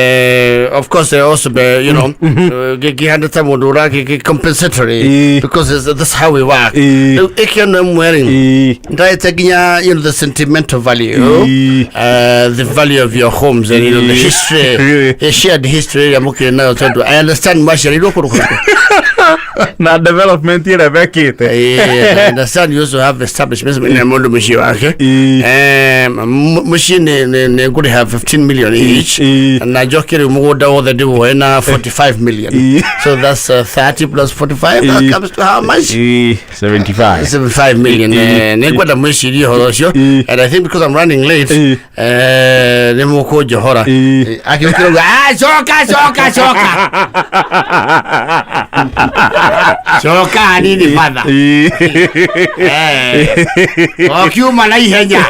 Speaker 1: of course also be ngĩkĩhanda ta mũndũ ũra compensatory because that's how we work. Rĩu ĩkĩona ĩmwe rĩ, ndaete nginya the sentimental value, the value of your homes and the history, the shared history ĩrĩa mũkĩrĩ nayo, tondũ I understand mwaciarirwo kũndũ kũrĩkũ.
Speaker 2: Na development ĩrĩa mekĩte.
Speaker 1: I understand you also have establishments na mũndũ mũciĩ wake. Mũciĩ nĩ ngũrĩha 15 million each na njoke rĩu mũgũnda wothe ndĩwoe na 45 million. So that's 30 plus 45, that comes to how much?
Speaker 2: 75.
Speaker 1: 75 million. Nĩ ngwenda mwĩcirie ũhoro ũcio. And I think because I'm running late, nĩ mũkũnjohora. Akĩũkĩra uga, "Ah, coka, coka, coka, coka hanini father." Okiuma na ihenya.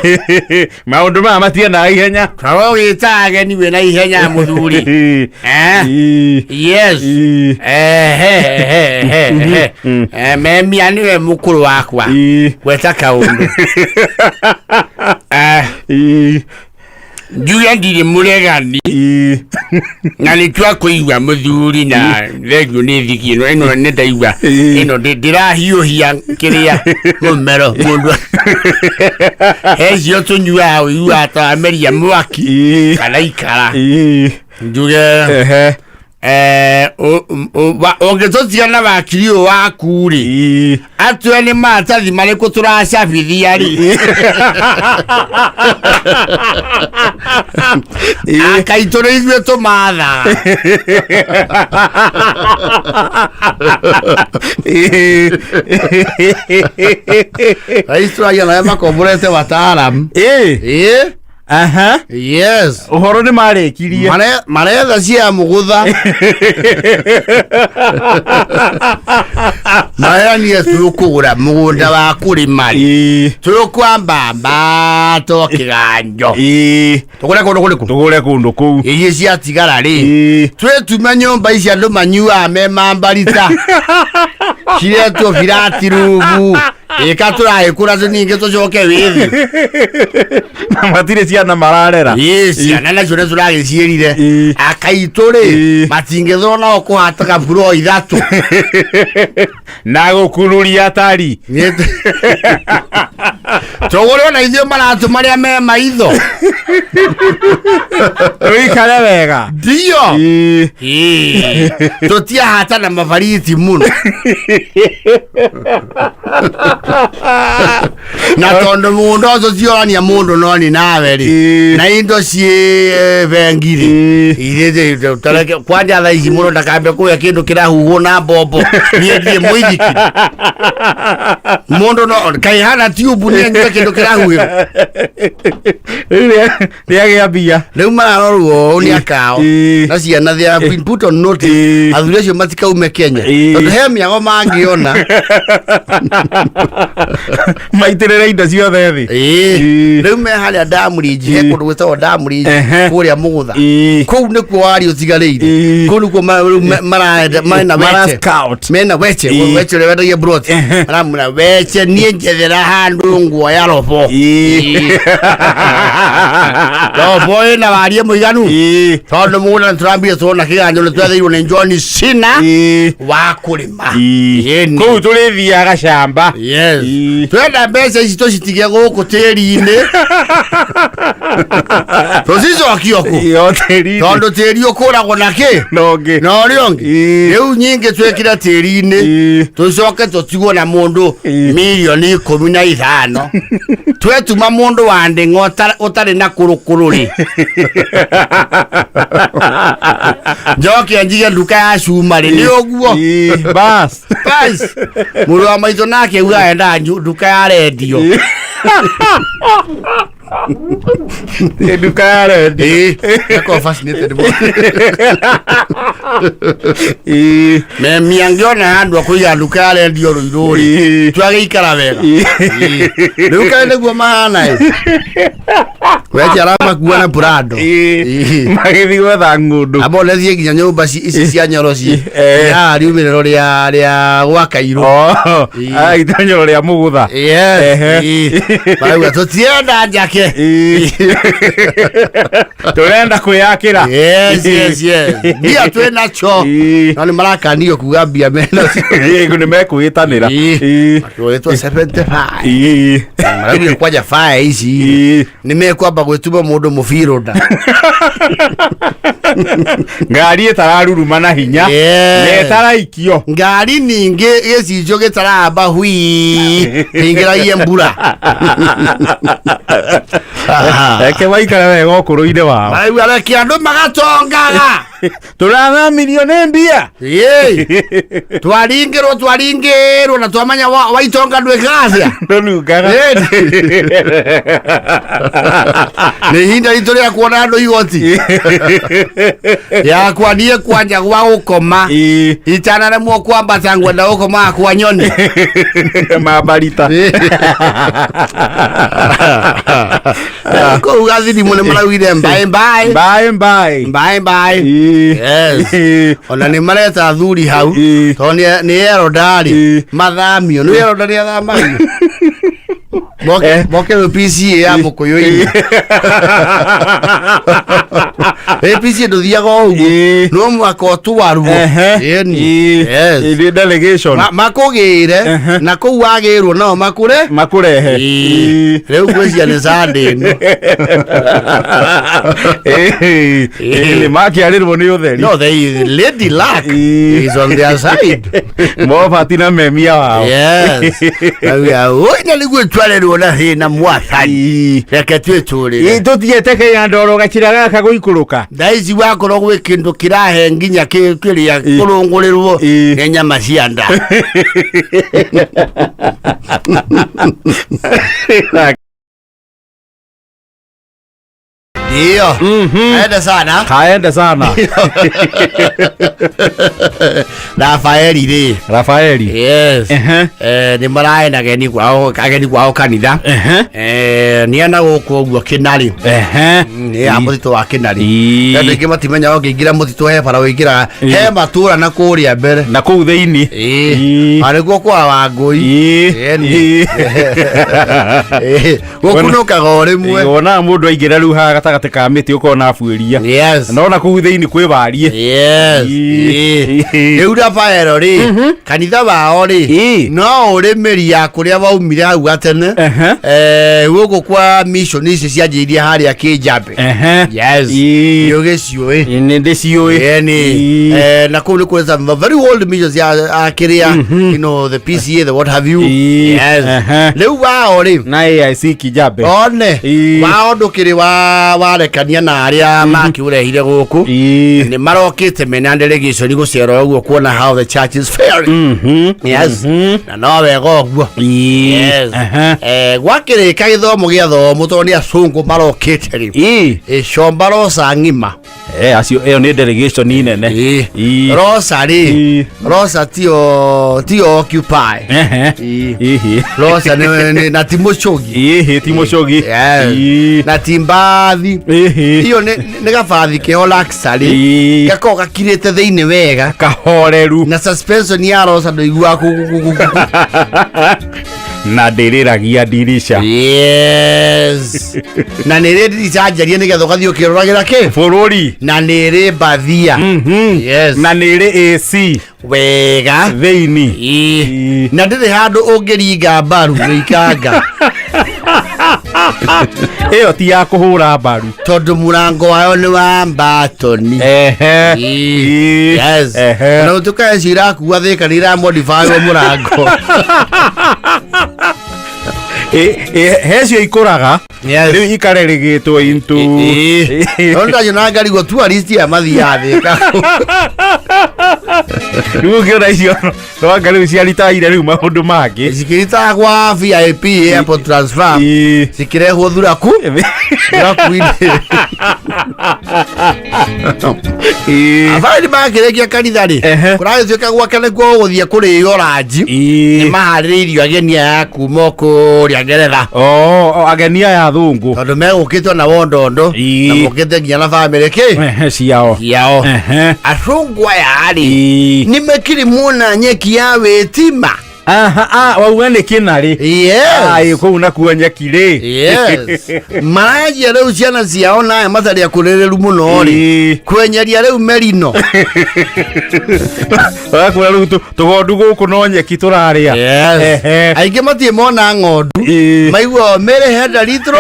Speaker 2: Maũndũ maya matiendaga ihenya.
Speaker 1: Korwo ũgĩta ageni wĩ na ihenya mũthuri. Yes. Ehe, ehe, ehe, ehe. Memia nĩwe mũkũrũ wakwa. Gweta kaũndũ. Njuge ndirĩ mũregani na nĩ twakũigua mũthuri na thengio nĩ thiki ĩno ĩno nĩ ndaigua ĩno ndĩrahiũhia kĩrĩa mũmero mũndũ hecio tũnyuaga ũiguaga ta wameria mwaki kana ikara njuge.
Speaker 2: Ehe.
Speaker 1: Ũngĩtũtiga na wakiri ũyũ waku rĩ, atue nĩ maratathi marĩkũ tũracabithia rĩ, akaitũ nĩ ithuĩ tũmathaga. Rais tũragia nawe makomborete wataalamu. Ĩĩ.
Speaker 2: Aha.
Speaker 1: Yes.
Speaker 2: Ũhoro nĩ marĩkirie.
Speaker 1: Maretha cia mũgũtha maheanie tũkũgũra mũgũnda wa kũrĩma rĩ, tũkwamba mbato kĩganjo, tũgũre kũndũ kũrĩkũ?
Speaker 2: Tũgũre kũndũ kũu.
Speaker 1: Iria ciatigara rĩ, twĩtume nyũmba ici andũ manyuaga me mambarita ciretwo birati rumu ĩka tũragĩkũra tũningĩ tũcoke wĩthĩ.
Speaker 2: Na matirĩ ciana mararera.
Speaker 1: Ĩĩ, ciana nacio nĩ tũragĩciĩrire. Akaitũ rĩ, matingĩthwo nao kũhataga buro 3.
Speaker 2: Na gũkururia tari.
Speaker 1: Tũgũre ona ithuĩ maratũ marĩa me maitho.
Speaker 2: Tũikare wega.
Speaker 1: Ndio. Ĩĩ. Tũtiahata na mabariti mũno na tondũ mũgũnda ũcio ciorania mũndũ no ni nawe rĩ, na indo ciĩ bengi rĩ, irĩ tareke kwanja thaa ici mũndũ ndakambe kũrĩa kĩndũ kĩrahuhwo na mbombo. Niĩ ndirĩ mũithikiri mũndũ no kaĩ hana tiubu nĩ anyue kĩndũ kĩrahuhĩrwo.
Speaker 2: Rĩu rĩagĩa mbia.
Speaker 1: Rĩu mararorwo ũũ nĩ akao na ciana, they have been put on notice. Athuri acio matikaume Kenya tondũ he mĩago mangĩona.
Speaker 2: Maitĩrĩre indo ciothe thĩ.
Speaker 1: Rĩu me harĩa Damridge, he kũndũ gwĩtagwo Damridge kũrĩa Mũgũtha. Kũu nĩkuo wari ũtigarĩire. Kũu nĩkuo rĩu marenda mena
Speaker 2: Mara
Speaker 1: weche
Speaker 2: scout.
Speaker 1: mena weche. Weche ũrĩa wendagia brot. Maramwĩra, weche, niĩ njethera handũ nguoya robo. Robo ĩna warie mũiganu tondũ mũgũnda nĩtũrambire tuona kĩganjo nĩtwetheirwo nĩ John Cena wa kũrĩma. Ĩni.
Speaker 2: Kũu tũrĩthiaga camba.
Speaker 1: Yes. Twenda mbeca ici tũcitige gũkũ tĩri-inĩ, tũcicokie kũ?
Speaker 2: Yo tĩri-inĩ.
Speaker 1: Tondũ tĩri ũkũragwo na kĩ?
Speaker 2: Na ũngĩ.
Speaker 1: Na ũrĩa ũngĩ. Rĩu nyingĩ twĩkire tĩri-inĩ, tũcoke tũtigwo na mũndũ mirioni 15 twetuma mũndũ wa ndĩng'a ũtarĩ na kũrũkũrũ rĩ, njoke njige nduka ya cuma rĩ, nĩ ũguo.
Speaker 2: Bas.
Speaker 1: Bas, mũrũ wa maitũ nake uga endaga nduka ya rendio.
Speaker 2: Nduka ya rendi.
Speaker 1: Ĩĩ, akorwo fascinated mũno. Memi angĩona handũ akũiga nduka ya rendio Rũirũ rĩ, twagĩikara wega. Rĩu kaĩ nĩguo mahana ĩ, weche aramakua na Prado.
Speaker 2: Magĩthiĩ gwetha ng'ũndũ.
Speaker 1: Amba onethiĩ nginya nyũmba ici cia nyoro ci ya riumĩrĩro rĩa gwa Kairũ.
Speaker 2: Oh, itonyero rĩa mũgũtha.
Speaker 1: Yes.
Speaker 2: Ehe.
Speaker 1: Marauga tũtienda njake.
Speaker 2: Tũrenda kwĩyakĩra.
Speaker 1: Yes, mbia twĩ nacho. No nĩ marakanio kuga mbia mena.
Speaker 2: Nĩ mekwĩtanĩra.
Speaker 1: Makĩoetwo 75. Maraugire kwanja baya ici nĩ mekwamba gwĩtuma mũndũ mũbirũnda.
Speaker 2: Ngari ĩtararuruma na hinya na ĩtaraikio.
Speaker 1: Ngari ningĩ gĩcicio gĩtaramba hui hingĩragie mbura.
Speaker 2: Reke maikare wega ũkũrũ-inĩ wao.
Speaker 1: Marauga reke andũ magatongaga.
Speaker 2: Tũrathamirio nĩ mbia.
Speaker 1: Ĩĩ. Twaringĩrwo na twamenya waitonga ndwĩkaga atĩa.
Speaker 2: Ndũnungaga.
Speaker 1: Nĩ ihinda ritũ rĩa kuona andũ igoti yakwa niĩ kwanja gwa gũkoma itanaremwo kwambata ngwenda gũkomaga kwa nyoni.
Speaker 2: Mambarita.
Speaker 1: Kũu gathirimu nĩ maraugire mbaĩ mbaĩ.
Speaker 2: Mbaĩ mbaĩ.
Speaker 1: Mbaĩ mbaĩ. Yes. Ona nĩ mareta athuri hau tondũ nĩ erondarĩ mathamio, nĩ eronda nĩ athamagio. Moke moke rĩu PCA ya mũkũyũ-inĩ. Ĩ PCA ndũthiaga o ũguo.
Speaker 2: Ĩĩ.
Speaker 1: No mũhaka ũtwarwo. Ĩni. Yes.
Speaker 2: Ĩ delegation.
Speaker 1: Makũgĩre
Speaker 2: Ehe.
Speaker 1: na kũu wagĩrwo nao makũre.
Speaker 2: Makũrehe.
Speaker 1: Ĩĩ. Rĩu ngwĩciria nĩ Sunday ĩno.
Speaker 2: Ĩĩ. Nĩ makĩarĩrwo nĩ ũtheri.
Speaker 1: No, they lady luck
Speaker 2: Ĩĩ.
Speaker 1: is on their side.
Speaker 2: Mobati na memia wao.
Speaker 1: Yes. Auga, "Oi, na nĩguo twarerwo na thĩna mwathani.
Speaker 2: Ĩĩ.
Speaker 1: Reke twĩtũrĩre."
Speaker 2: Tũthiĩte Kenya ndoro gacira gaka gũikũrũka.
Speaker 1: Thaa ici wakorwo gwĩ kĩndũ kĩrahe nginya kĩrĩa
Speaker 2: Ĩĩ.
Speaker 1: kũrũngũrĩrwo
Speaker 2: Ĩĩ.
Speaker 1: nĩ nyama cia nda. Ndio. Aende sana.
Speaker 2: Kaende sana.
Speaker 1: Rafaeli rĩ.
Speaker 2: Rafaeli.
Speaker 1: Yes.
Speaker 2: Ehe.
Speaker 1: Nĩ maraena ageni kwao kanitha.
Speaker 2: Ehe.
Speaker 1: Nĩ ana gũkũ ũguo Kĩnarĩ.
Speaker 2: Ehe.
Speaker 1: Nĩ ya mũtitũ wa Kĩnarĩ.
Speaker 2: Ĩĩ.
Speaker 1: Andũ aingĩ matimenyaga ũngĩingĩra mũtitũ he bara ũingĩraga he matũra na kũrĩa mbere.
Speaker 2: Na kũu thĩinĩ.
Speaker 1: Ĩĩ.
Speaker 2: Ĩĩ.
Speaker 1: Na nĩkuo kwa Wangũi.
Speaker 2: Ĩĩ.
Speaker 1: Ĩni.
Speaker 2: Ĩĩ.
Speaker 1: Ĩĩ. Gũkunũkaga o rĩmwe.
Speaker 2: Wonaga mũndũ aingĩra rĩu haha gatagatĩ ka mĩtĩ ũkona abuĩria.
Speaker 1: Yes.
Speaker 2: Nona kũu thĩinĩ kwĩ wariĩ.
Speaker 1: Yes.
Speaker 2: Ĩĩ.
Speaker 1: Ĩĩ. Rĩu Rafaelo rĩ, kanitha wao rĩ,
Speaker 2: Ĩĩ.
Speaker 1: no ũrĩ mĩri ya kũrĩa waumire hau gatene.
Speaker 2: Ehe.
Speaker 1: Gũkũ kwa mission ici cianjĩrĩirie harĩa Kĩnjambe.
Speaker 2: Ehe.
Speaker 1: Yes.
Speaker 2: Ĩĩ.
Speaker 1: Nĩ ũgĩciũĩ.
Speaker 2: Nĩ ndĩciũĩ.
Speaker 1: Ĩni.
Speaker 2: Ĩĩ.
Speaker 1: Na kũu nĩ kũrĩ some very old missions ya kĩrĩa, the PCA, the what have you.
Speaker 2: Ĩĩ.
Speaker 1: Yes.
Speaker 2: Ehe.
Speaker 1: Rĩu wao rĩ,
Speaker 2: Na AIC Kijabe.
Speaker 1: one
Speaker 2: Ĩĩ.
Speaker 1: wao ndũkĩrĩ wa warekania na arĩa makĩũrehire gũkũ.
Speaker 2: Ĩĩ.
Speaker 1: Nĩ marokĩte mena delegation gũcera ũguo kuona how the church is faring. Yes. Na no wega ũguo.
Speaker 2: Ĩĩ.
Speaker 1: Yes.
Speaker 2: Ehe.
Speaker 1: Gwakĩrĩka gĩthomo gĩathomwo tondũ nĩ acũngũ marokĩte rĩ.
Speaker 2: Ĩĩ.
Speaker 1: Ĩcomba roca ng'ima.
Speaker 2: Acio ĩyo nĩ delegation nene.
Speaker 1: Ĩĩ.
Speaker 2: Ĩĩ.
Speaker 1: Roca rĩ,
Speaker 2: Ĩĩ.
Speaker 1: roca tio occupy.
Speaker 2: Ehe.
Speaker 1: Ĩĩ.
Speaker 2: Ĩhĩ.
Speaker 1: Roca na ti mũcũgi.
Speaker 2: Ĩhĩ ti mũcũgi.
Speaker 1: Yes.
Speaker 2: Ĩĩ.
Speaker 1: Na ti mbathi.
Speaker 2: Ĩhĩ.
Speaker 1: Iyo nĩ gabathi keho luxury.
Speaker 2: Ĩĩ.
Speaker 1: Gakoragwo gakirĩte thĩinĩ wega.
Speaker 2: Kahoreru.
Speaker 1: Na suspension ya roca ndũiguaga kũ.
Speaker 2: Na ndĩrĩragia ndirisha.
Speaker 1: Yes. Na nĩ ĩrĩ ndirica njarie nĩgetha ũgathiĩ ũkĩroragĩra kĩ?
Speaker 2: Bũrũri.
Speaker 1: Na nĩ ĩrĩ mbathia. Yes.
Speaker 2: Na nĩ ĩrĩ AC
Speaker 1: Wega.
Speaker 2: thĩinĩ.
Speaker 1: Ĩĩ.
Speaker 2: Ĩĩ.
Speaker 1: Na ndĩrĩ handũ ũngĩringa mbaru gũikanga.
Speaker 2: Ĩyo ti ya kũhũra mbaru.
Speaker 1: Tondũ mũrango wayo nĩ wa mbatoni.
Speaker 2: Ehe.
Speaker 1: Ĩĩ.
Speaker 2: Ĩĩ.
Speaker 1: Yes.
Speaker 2: Ehe.
Speaker 1: Na gũtuĩka ici irakua thĩka nĩ iramodifywo mũrango.
Speaker 2: He cio ikũraga.
Speaker 1: Yes.
Speaker 2: Rĩu ikarerĩgĩtwo into.
Speaker 1: Ĩĩ. No ndanyona ngarigwo tourist aya mathiaga thĩka.
Speaker 2: Rĩu ũngĩona icio no anga rĩu ciaritaire rĩu maũndũ mangĩ.
Speaker 1: Cikĩritaga kwa VIP airport transfer.
Speaker 2: Ĩĩ.
Speaker 1: Cikĩrehwo thuraku. Thuraku-inĩ.
Speaker 2: Ĩĩ.
Speaker 1: Abarĩ makĩrĩkia kanitha rĩ,
Speaker 2: Ehe.
Speaker 1: kũragĩtuĩka gwake nĩkuo gũgũthiĩ kũrĩo ranji.
Speaker 2: Ĩĩ.
Speaker 1: Nĩ maharĩrĩirio ageni aya kuma kũrĩa Ngeretha.
Speaker 2: Oh, ageni aya athũngũ.
Speaker 1: Tondũ megũkĩtwo na wondondo
Speaker 2: Ĩĩ.
Speaker 1: na mokĩte nginya na bamĩrĩ kĩ
Speaker 2: Ehe, ciao.
Speaker 1: ciao.
Speaker 2: Ehe.
Speaker 1: Acũngũ aya rĩ,
Speaker 2: Ĩĩ.
Speaker 1: nĩ mekĩrĩ muona nyeki ya wĩtima.
Speaker 2: Aha, wauga nĩ kĩnarĩ.
Speaker 1: Yes.
Speaker 2: Ai, kũu nakuo nyeki rĩ.
Speaker 1: Yes. Maranjia rĩu ciana ciao naye matarĩ akũrĩrĩru mũno rĩ,
Speaker 2: Ĩĩ.
Speaker 1: kwenyeria rĩu merino.
Speaker 2: Ũgakwĩra rĩu tũgondu gũkũ no nyeki tũrarĩa.
Speaker 1: Yes.
Speaker 2: Ehe.
Speaker 1: Aingĩ matirĩ mona ng'ondu.
Speaker 2: Ĩĩ.
Speaker 1: Maigua mĩrĩ henda litro.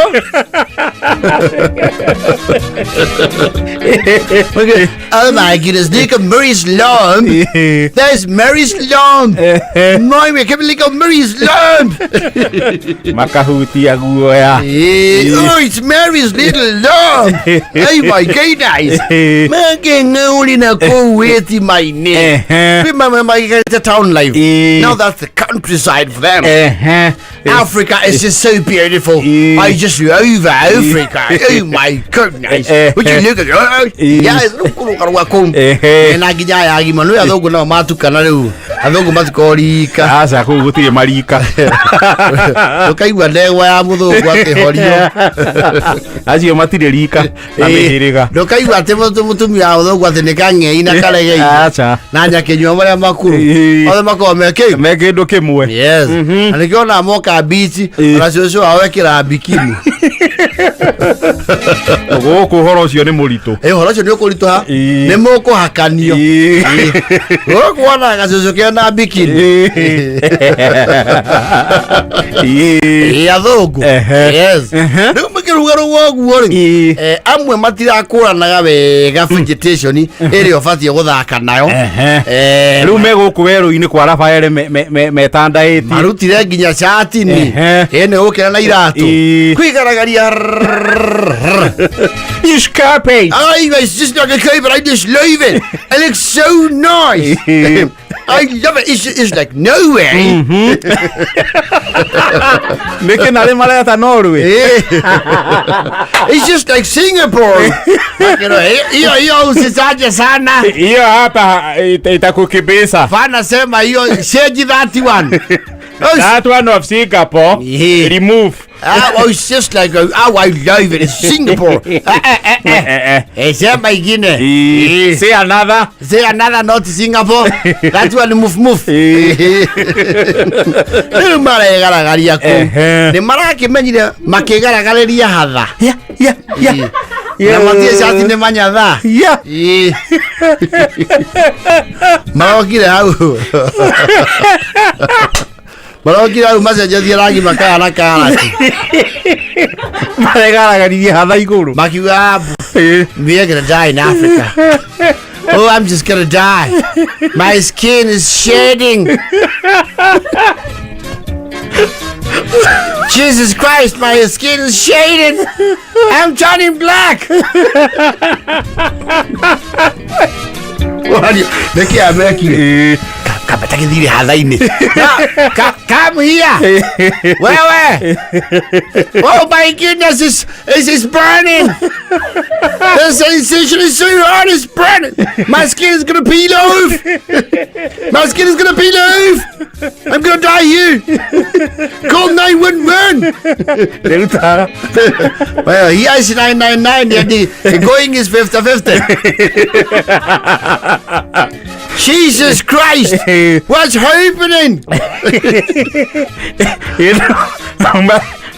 Speaker 1: Oh my goodness, look at Mary's lamb.
Speaker 2: Ĩĩ.
Speaker 1: There's Mary's lamb.
Speaker 2: Ehe.
Speaker 1: My, we can't believe Mary's lamb.
Speaker 2: Makahutia guoya.
Speaker 1: Oh, it's Mary's little lamb. Oh my goodness. Mange ng'auri na kũu wĩtima-inĩ.
Speaker 2: Ehe.
Speaker 1: Remember my the town life.
Speaker 2: Ĩĩ.
Speaker 1: Now that's the countryside for them.
Speaker 2: Ehe.
Speaker 1: Africa is just so beautiful.
Speaker 2: Eh.
Speaker 1: I just love Africa. Oh my goodness.
Speaker 2: Eh,
Speaker 1: Would you look at
Speaker 2: Eh.
Speaker 1: Yes, rĩu kũrũgarũga kũu.
Speaker 2: Ehe.
Speaker 1: Na nginya aya agima nĩ athũngũ nao matukana rĩu. Athũngũ matikorika.
Speaker 2: Aca, kũu gũtirĩ marika.
Speaker 1: Ũkaigua ndegwa ya mũthũngũ akĩhorio.
Speaker 2: Acio matirĩ rika na mĩhĩrĩga.
Speaker 1: Ndũkaigua atĩ mũtumia wa mũthũngũ atĩ nĩ kang'ei na karegei
Speaker 2: Aca.
Speaker 1: na nyakĩnyua marĩa makuru. Othe makoragwo me kĩ?
Speaker 2: Me kĩndũ kĩmwe.
Speaker 1: Yes. Na nĩkĩo ona moka bici, ona cũcũ wao ekĩraga bikini.
Speaker 2: Gũkũ ũhoro ũcio nĩ mũritũ.
Speaker 1: Ĩ, ũhoro ũcio nĩ ũkũritũha. Nĩ mũkũhakanio. Gũkũ wona gacũcũ kena bikini. Ĩ, athũngũ. Yes. Rĩu mũkĩruga rũga ũguo rĩ, amwe matirakũranaga wega vegetation ĩrĩa ũbatiĩ gũthaka nayo.
Speaker 2: Rĩu me gũkũ werũ-inĩ kwa Rafael metandaĩtie.
Speaker 1: Marutire nginya cati-inĩ. Ĩ, nĩ gũkĩra na iratũ. Kwigaragaria.
Speaker 2: Escape.
Speaker 1: I was just like a cave, but I just love it. It looks so nice. I love it. It's like nowhere.
Speaker 2: Nĩkĩ narĩ mareta Norway?
Speaker 1: It's just like Singapore. Hiyo hiyo usitaje sana.
Speaker 2: Hiyo hapa itakukimbiza.
Speaker 1: Fana sema hiyo change that one. Oh,
Speaker 2: That one of Singapore. Remove.
Speaker 1: Oh, it's just like, oh, I love it. It's Singapore. Sema ingine.
Speaker 2: Say another.
Speaker 1: Say another, not Singapore. That one move move. Rĩu maregaragaria kũu. Nĩ marakĩmenyire makĩgaragaria hatha. Na matirĩ cati nĩ manyatha. Marokire hau. Marokire hau macenjetie rangi makaya na karati.
Speaker 2: Maregaragaririe hatha igũrũ.
Speaker 1: Makiuga, we are gonna die in Africa. Oh, I'm just gonna die. My skin is shading. Jesus Christ, my skin is shading. I'm turning black. Nĩkĩ amekire? Kamba gĩthire hatha-inĩ. Come here. Wewe. Oh my goodness, it's burning. The sensation is so hard, it's burning. My skin is gonna peel off. My skin is gonna peel off. I'm gonna die here. Call 911. Well, here is 999. The going is 50-50. Jesus Christ! What's happening?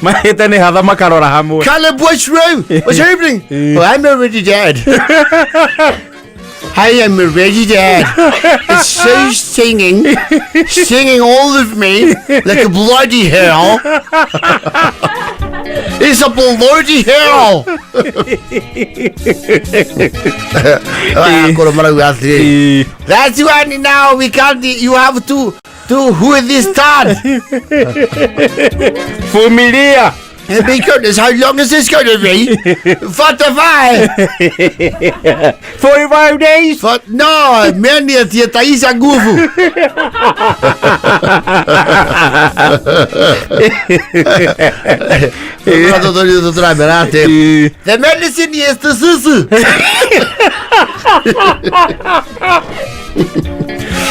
Speaker 2: Mahĩte nĩ hatha makarora hamwe.
Speaker 1: Caleb, what's wrong? What's happening? Well, I'm already dead. I am already dead. It's so stinging, stinging all of me like a bloody hell. It's a bloody hell. That's why now we can't. You have to who this time.
Speaker 2: Familia.
Speaker 1: My goodness, how long is this going to be? 45.
Speaker 2: 45 days?
Speaker 1: No, meni itaisha nguvu. The medicine is the susu.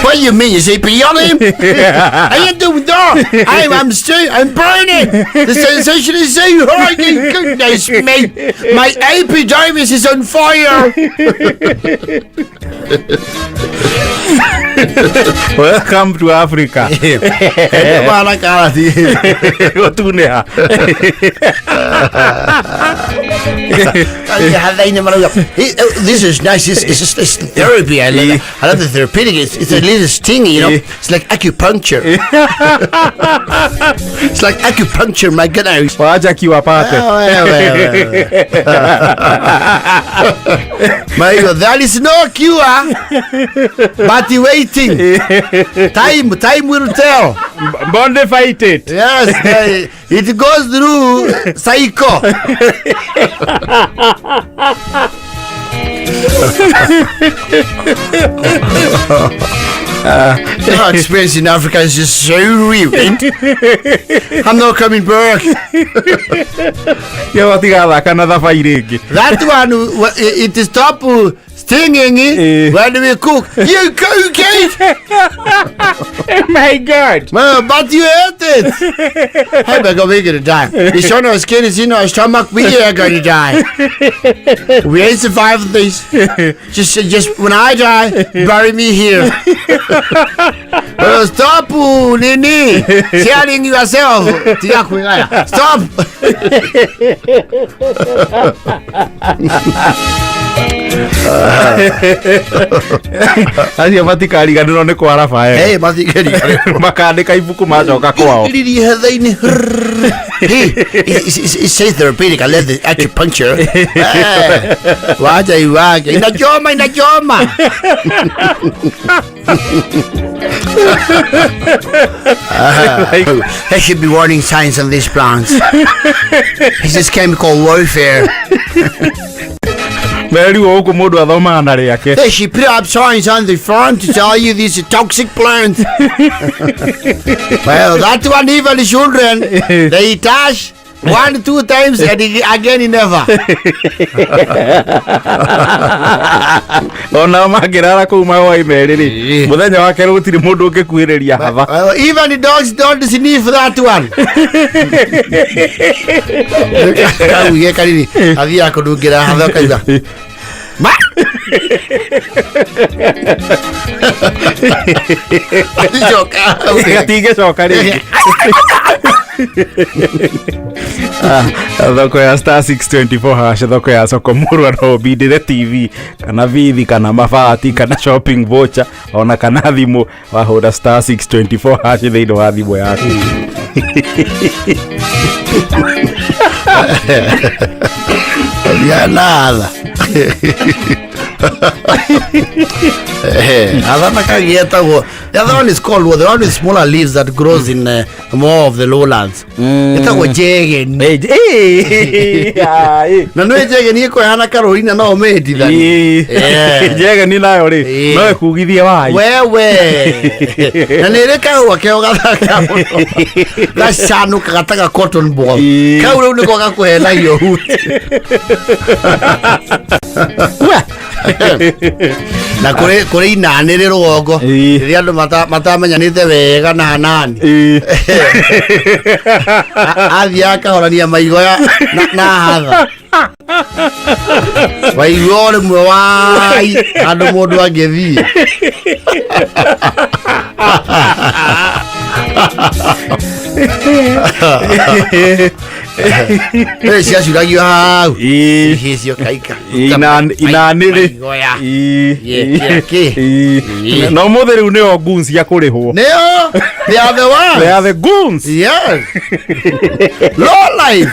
Speaker 1: What do you mean? You say beyond him? I ain't doing that. I'm burning. The sensation is so high. Goodness me. My epidermis is on fire.
Speaker 2: Welcome to Africa.
Speaker 1: This is nice. It's therapy. I love the therapeutic. It's a little stingy, you know. It's like acupuncture. It's like acupuncture, my goodness.
Speaker 2: Wacha kiwapate.
Speaker 1: My God, there is no cure, but waiting. Time will tell.
Speaker 2: Bonde fight it.
Speaker 1: Yes, it goes through psycho. Our experience in Africa is just so real. I'm not coming back. That one, it is Stinging when we cook. You cook it!
Speaker 2: Oh my God.
Speaker 1: Well, but you ate it! Hey, but we're gonna die. It's on our skin, it's in our stomach, we are gonna die. We ain't surviving this. Just when I die, bury me here. Well, stop, Nini! Sharing yourself. Tiga kwĩgaya. Stop!
Speaker 2: Acio matikariganĩrwo nĩ kwa Rafael.
Speaker 1: Hey, matikariganĩrwo.
Speaker 2: Makandĩka ibuku macoka kwao.
Speaker 1: Riri hetha-inĩ. Hey, it's says therapeutic. I love the acupuncture. Eh, wacha iwake. Inachoma, inachoma. There should be warning signs on these plants. It's just chemical warfare.
Speaker 2: Merirwo gũkũ mũndũ athomaga na rĩake.
Speaker 1: They should put up signs on the front to tell you this is a toxic plant. Well, that one even the children, they touch 1-2 times and again never.
Speaker 2: Ona mangĩrara kũu mahũa merĩ rĩ, mũthenya wa kerĩ gũtirĩ mũndũ ũngĩkuhĩrĩria hatha.
Speaker 1: Well, even the dogs don't sniff that one. Kau geka nini athiaga kũnungĩra hatha ũkauga ma aticoka
Speaker 2: Gatingĩcoka rĩngĩ. Thoko ya star 624 hash, thoko ya soko mũrwa no ũbindĩre TV kana bithi kana mabati kana shopping voucher ona kana thimũ, wahũra star 624 hash thĩinĩ wa thimũ yaku.
Speaker 1: Ya nada. Hatha na kagietagwo. The other one is called, well, the one with smaller leaves that grows in more of the lowlands. Etagwo njegeni. Na nĩ njegeni ĩkũhana karũri na no ũmĩhĩtithanie.
Speaker 2: Njegeni nayo rĩ no ĩkugithie wai.
Speaker 1: Wewe. Na nĩ ĩrĩ kahũa keo gathaka mũno. Gacanũkaga ta ga cotton ball. Kau rĩu nĩko gakũhenagia huti. Na kũrĩ inanĩrĩ rũgongo rĩrĩa andũ matamenyanĩte wega na nani. Athiaga akahorania maigoya na hatha. Waigua o rĩmwe wai handũ mũndũ angĩthiĩ. Ciacuragio hau. Icio kaika.
Speaker 2: Inanĩrĩ. No mũthĩ rĩu nĩo goons cia kũrĩhwo.
Speaker 1: Nĩo, they are the ones.
Speaker 2: They are the goons.
Speaker 1: Yes. Low life.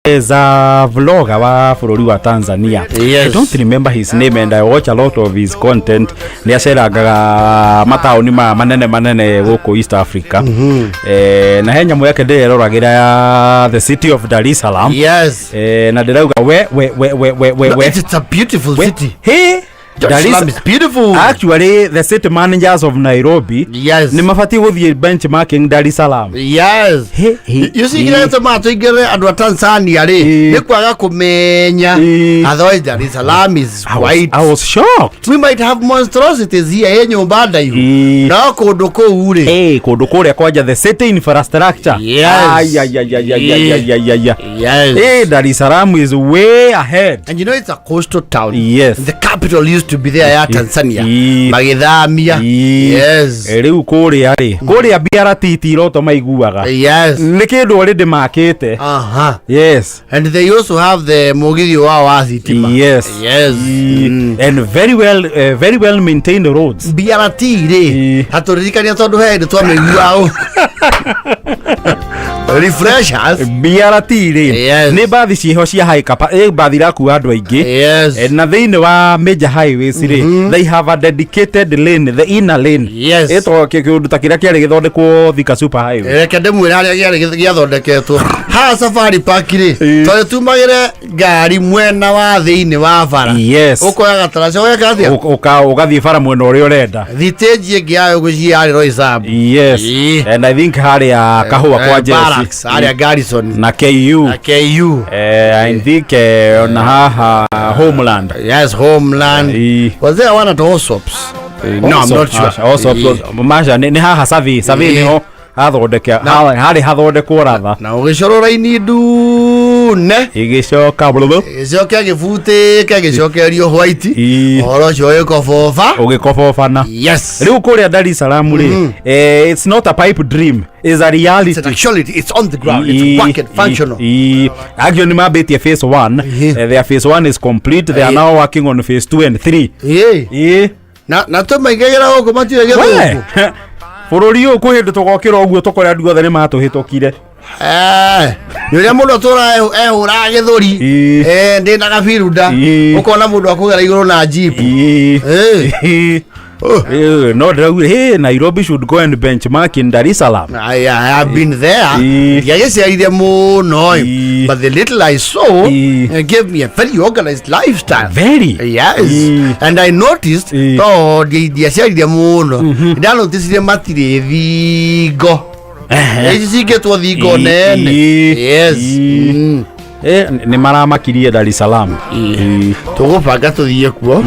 Speaker 2: Is a vlogger wa bũrũri wa Tanzania.
Speaker 1: Yes.
Speaker 2: I don't remember his name and I watch a lot of his content. Nĩ acerangaga mataũni maya manene manene gũkũ East Africa. Na he nyamũ yake ndĩreroragĩra ya the city of Dar es Salaam.
Speaker 1: Yes.
Speaker 2: Na ndĩrauga we we we we we we
Speaker 1: No,
Speaker 2: we.
Speaker 1: it's a beautiful
Speaker 2: we.
Speaker 1: city.
Speaker 2: Hey,
Speaker 1: Dar es Salaam is beautiful.
Speaker 2: Actually, the city managers of Nairobi
Speaker 1: Yes.
Speaker 2: nĩ mabatiĩ gũthiĩ benchmarking Dar es Salaam.
Speaker 1: Yes.
Speaker 2: Hey, hey,
Speaker 1: You see,
Speaker 2: hey.
Speaker 1: kĩrĩa gĩtũmaga tũingĩre andũ a Tanzania rĩ nĩ kwaga kũmenya. Otherwise, Dar es Salaam is quite.
Speaker 2: I was shocked.
Speaker 1: We might have monstrosities here ĩ nyũmba ndaihu. No kũndũ kũu rĩ.
Speaker 2: Hey, kũndũ kũrĩa kwanja the city infrastructure.
Speaker 1: Yes.
Speaker 2: Ai, ai, ai, ai, ai, ai, ai, ai, ai.
Speaker 1: Yes.
Speaker 2: Hey, Dar es Salaam is way ahead.
Speaker 1: And you know it's a coastal town.
Speaker 2: Yes.
Speaker 1: The capital used to be there ya Tanzania. Magĩthamia. Yes.
Speaker 2: Rĩu kũrĩa rĩ, kũrĩa BRT ti iroto maiguaga.
Speaker 1: Yes.
Speaker 2: Nĩ kĩndũ already makĩte.
Speaker 1: Aha.
Speaker 2: Yes.
Speaker 1: And they also have the mũgithi wao wa thitima.
Speaker 2: Yes.
Speaker 1: Yes.
Speaker 2: And very well maintained roads.
Speaker 1: BRT rĩ, hatũririkania tondũ he hĩndĩ twamĩigua ũ. Refreshers.
Speaker 2: BRT rĩ,
Speaker 1: Yes.
Speaker 2: nĩ mbathi ciĩho cia high ĩ mbathi irakua andũ aingĩ.
Speaker 1: Yes.
Speaker 2: Na thĩinĩ wa major highways rĩ, they have a dedicated lane, the inner lane.
Speaker 1: Yes.
Speaker 2: Ĩtagwo kĩũndũ ta kĩrĩa kĩarĩ gĩthondekwo Thika super highway.
Speaker 1: Reke ndĩmwĩre harĩa gĩarĩ gĩathondeketwo haha Safari Park rĩ,
Speaker 2: Ĩĩ.
Speaker 1: tondũ tumagĩre ngari mwena wa thĩinĩ wa bara.
Speaker 2: Yes.
Speaker 1: Ũkoya gataraca ũgeka atĩa?
Speaker 2: Ũgathiĩ bara mwena ũrĩa ũrenda.
Speaker 1: Thitĩnji ĩngĩ yayo gwĩciria yarĩ Roysambu.
Speaker 2: Yes.
Speaker 1: Ĩĩ.
Speaker 2: And I think harĩa kahũa kwa Jesse.
Speaker 1: Barracks, harĩa Garrison
Speaker 2: Na KU.
Speaker 1: Na KU.
Speaker 2: I think ona haha Homeland.
Speaker 1: Yes, Homeland.
Speaker 2: Ĩĩ.
Speaker 1: Was there one at Allsops? No, I'm not sure. Ĩĩ.
Speaker 2: Masha nĩ haha Survey
Speaker 1: Ĩĩ.
Speaker 2: nĩho hathondeke harĩ hathondekwo ratha.
Speaker 1: Na ũgĩcorwo raini ndune.
Speaker 2: Ĩgĩcoka blulu.
Speaker 1: Gĩcoke gĩbutĩke gĩcokerio white.
Speaker 2: Ĩĩ.
Speaker 1: Ũhoro ũcio ũgĩkoboba.
Speaker 2: Ũgĩkobobana.
Speaker 1: Yes.
Speaker 2: Rĩu kũrĩa Dar es Salaam rĩ, it's not a pipe dream, it's a reality.
Speaker 1: It's an actuality. It's on the ground. It's working, functional.
Speaker 2: Actually nĩmambĩtie phase 1. Their phase 1 is complete. They are now working on phase 2 and 3.
Speaker 1: Ĩĩ.
Speaker 2: Ĩĩ.
Speaker 1: Na tũmaingagĩra gũkũ matiũĩ
Speaker 2: We!
Speaker 1: gĩthũngũ.
Speaker 2: Bũrũri ũyũ kwĩ hĩndĩ tũgokĩra ũguo tũkore andũ othe nĩ matũhĩtũkire.
Speaker 1: Nĩ ũrĩa mũndũ atũra ehũraga gĩthũri.
Speaker 2: Ĩĩ.
Speaker 1: Ndĩ na gabiruda.
Speaker 2: Ĩĩ.
Speaker 1: Ũkona mũndũ akũgera igũrũ na jeep.
Speaker 2: Ĩĩ.
Speaker 1: Ĩĩ.
Speaker 2: Ĩĩ. Ĩĩ, no ndĩraugire, hey, Nairobi should go and benchmark in Dar es Salaam.
Speaker 1: I have been there.
Speaker 2: Ĩĩ.
Speaker 1: Ndiagĩcerire mũno.
Speaker 2: Ĩĩ.
Speaker 1: But the little I saw
Speaker 2: Ĩĩ.
Speaker 1: gave me a very organized lifestyle.
Speaker 2: Very.
Speaker 1: Yes.
Speaker 2: Ĩĩ.
Speaker 1: And I noticed
Speaker 2: Ĩĩ.
Speaker 1: to ndiacerire mũno. Ndanoticire matirĩ thingo. Ici cingĩtwo thingo
Speaker 2: Ĩĩ.
Speaker 1: nene.
Speaker 2: Ĩĩ.
Speaker 1: Yes.
Speaker 2: Ĩĩ. Nĩ maramakirie Dar es Salaam. Ĩĩ.
Speaker 1: Tũgũbanga tũthiĩ kuo.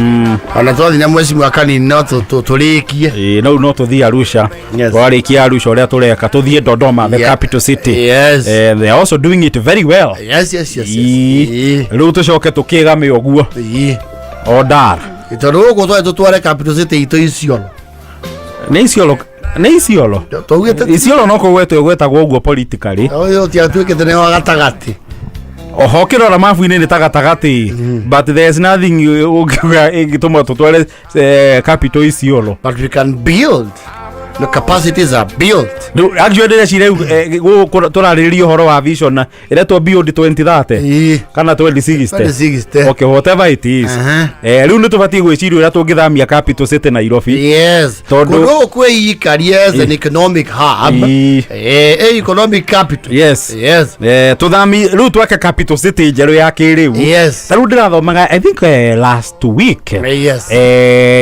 Speaker 1: Ona twathiĩ na mweci mwaka nini no tũrĩkie.
Speaker 2: Ĩĩ, no no tũthiĩ Arusha.
Speaker 1: Yes.
Speaker 2: Twarĩkia Arusha ũrĩa tũreka tũthiĩ Dodoma, the capital city.
Speaker 1: Yes.
Speaker 2: They are also doing it very well.
Speaker 1: Yes.
Speaker 2: Ĩĩ.
Speaker 1: Ĩĩ.
Speaker 2: Rĩu tũcoke tũkĩgame ũguo
Speaker 1: Ĩĩ.
Speaker 2: o Dar.
Speaker 1: Tondũ gũkũ twarĩ tũtware capital city itũ Isiolo.
Speaker 2: Nĩ Isiolo, nĩ Isiolo.
Speaker 1: Twaugĩte
Speaker 2: Isiolo no kũgwetwo ĩgwetagwo ũguo politically.
Speaker 1: Ũyũ tiatuĩkĩte nĩ wa gatagatĩ.
Speaker 2: Oho ũkĩrora mabu-inĩ nĩ ta gatagatĩ, but there's nothing ũngiuga ĩngĩtũma tũtware capital Isiolo.
Speaker 1: But we can build. The capacities are built.
Speaker 2: Rĩu actually ndĩreciria rĩu gũkũ tũrarĩrĩria ũhoro wa vision ĩretwo Beyond 2030
Speaker 1: Ĩĩ.
Speaker 2: kana 2060.
Speaker 1: 2060.
Speaker 2: Okay, whatever it is. Rĩu nĩ tũbatiĩ gwĩciria ũrĩa tũngĩthamia capital city Nairobi.
Speaker 1: Yes.
Speaker 2: Tondũ-
Speaker 1: Kũndũ gũkũ kwĩikaria as an economic hub.
Speaker 2: Ĩĩ.
Speaker 1: Economic capital.
Speaker 2: Yes.
Speaker 1: Yes.
Speaker 2: Tũthami rĩu twake capital city njerũ ya kĩrĩu.
Speaker 1: Yes.
Speaker 2: Ta rĩu ndĩrathomaga, I think last week.
Speaker 1: Yes.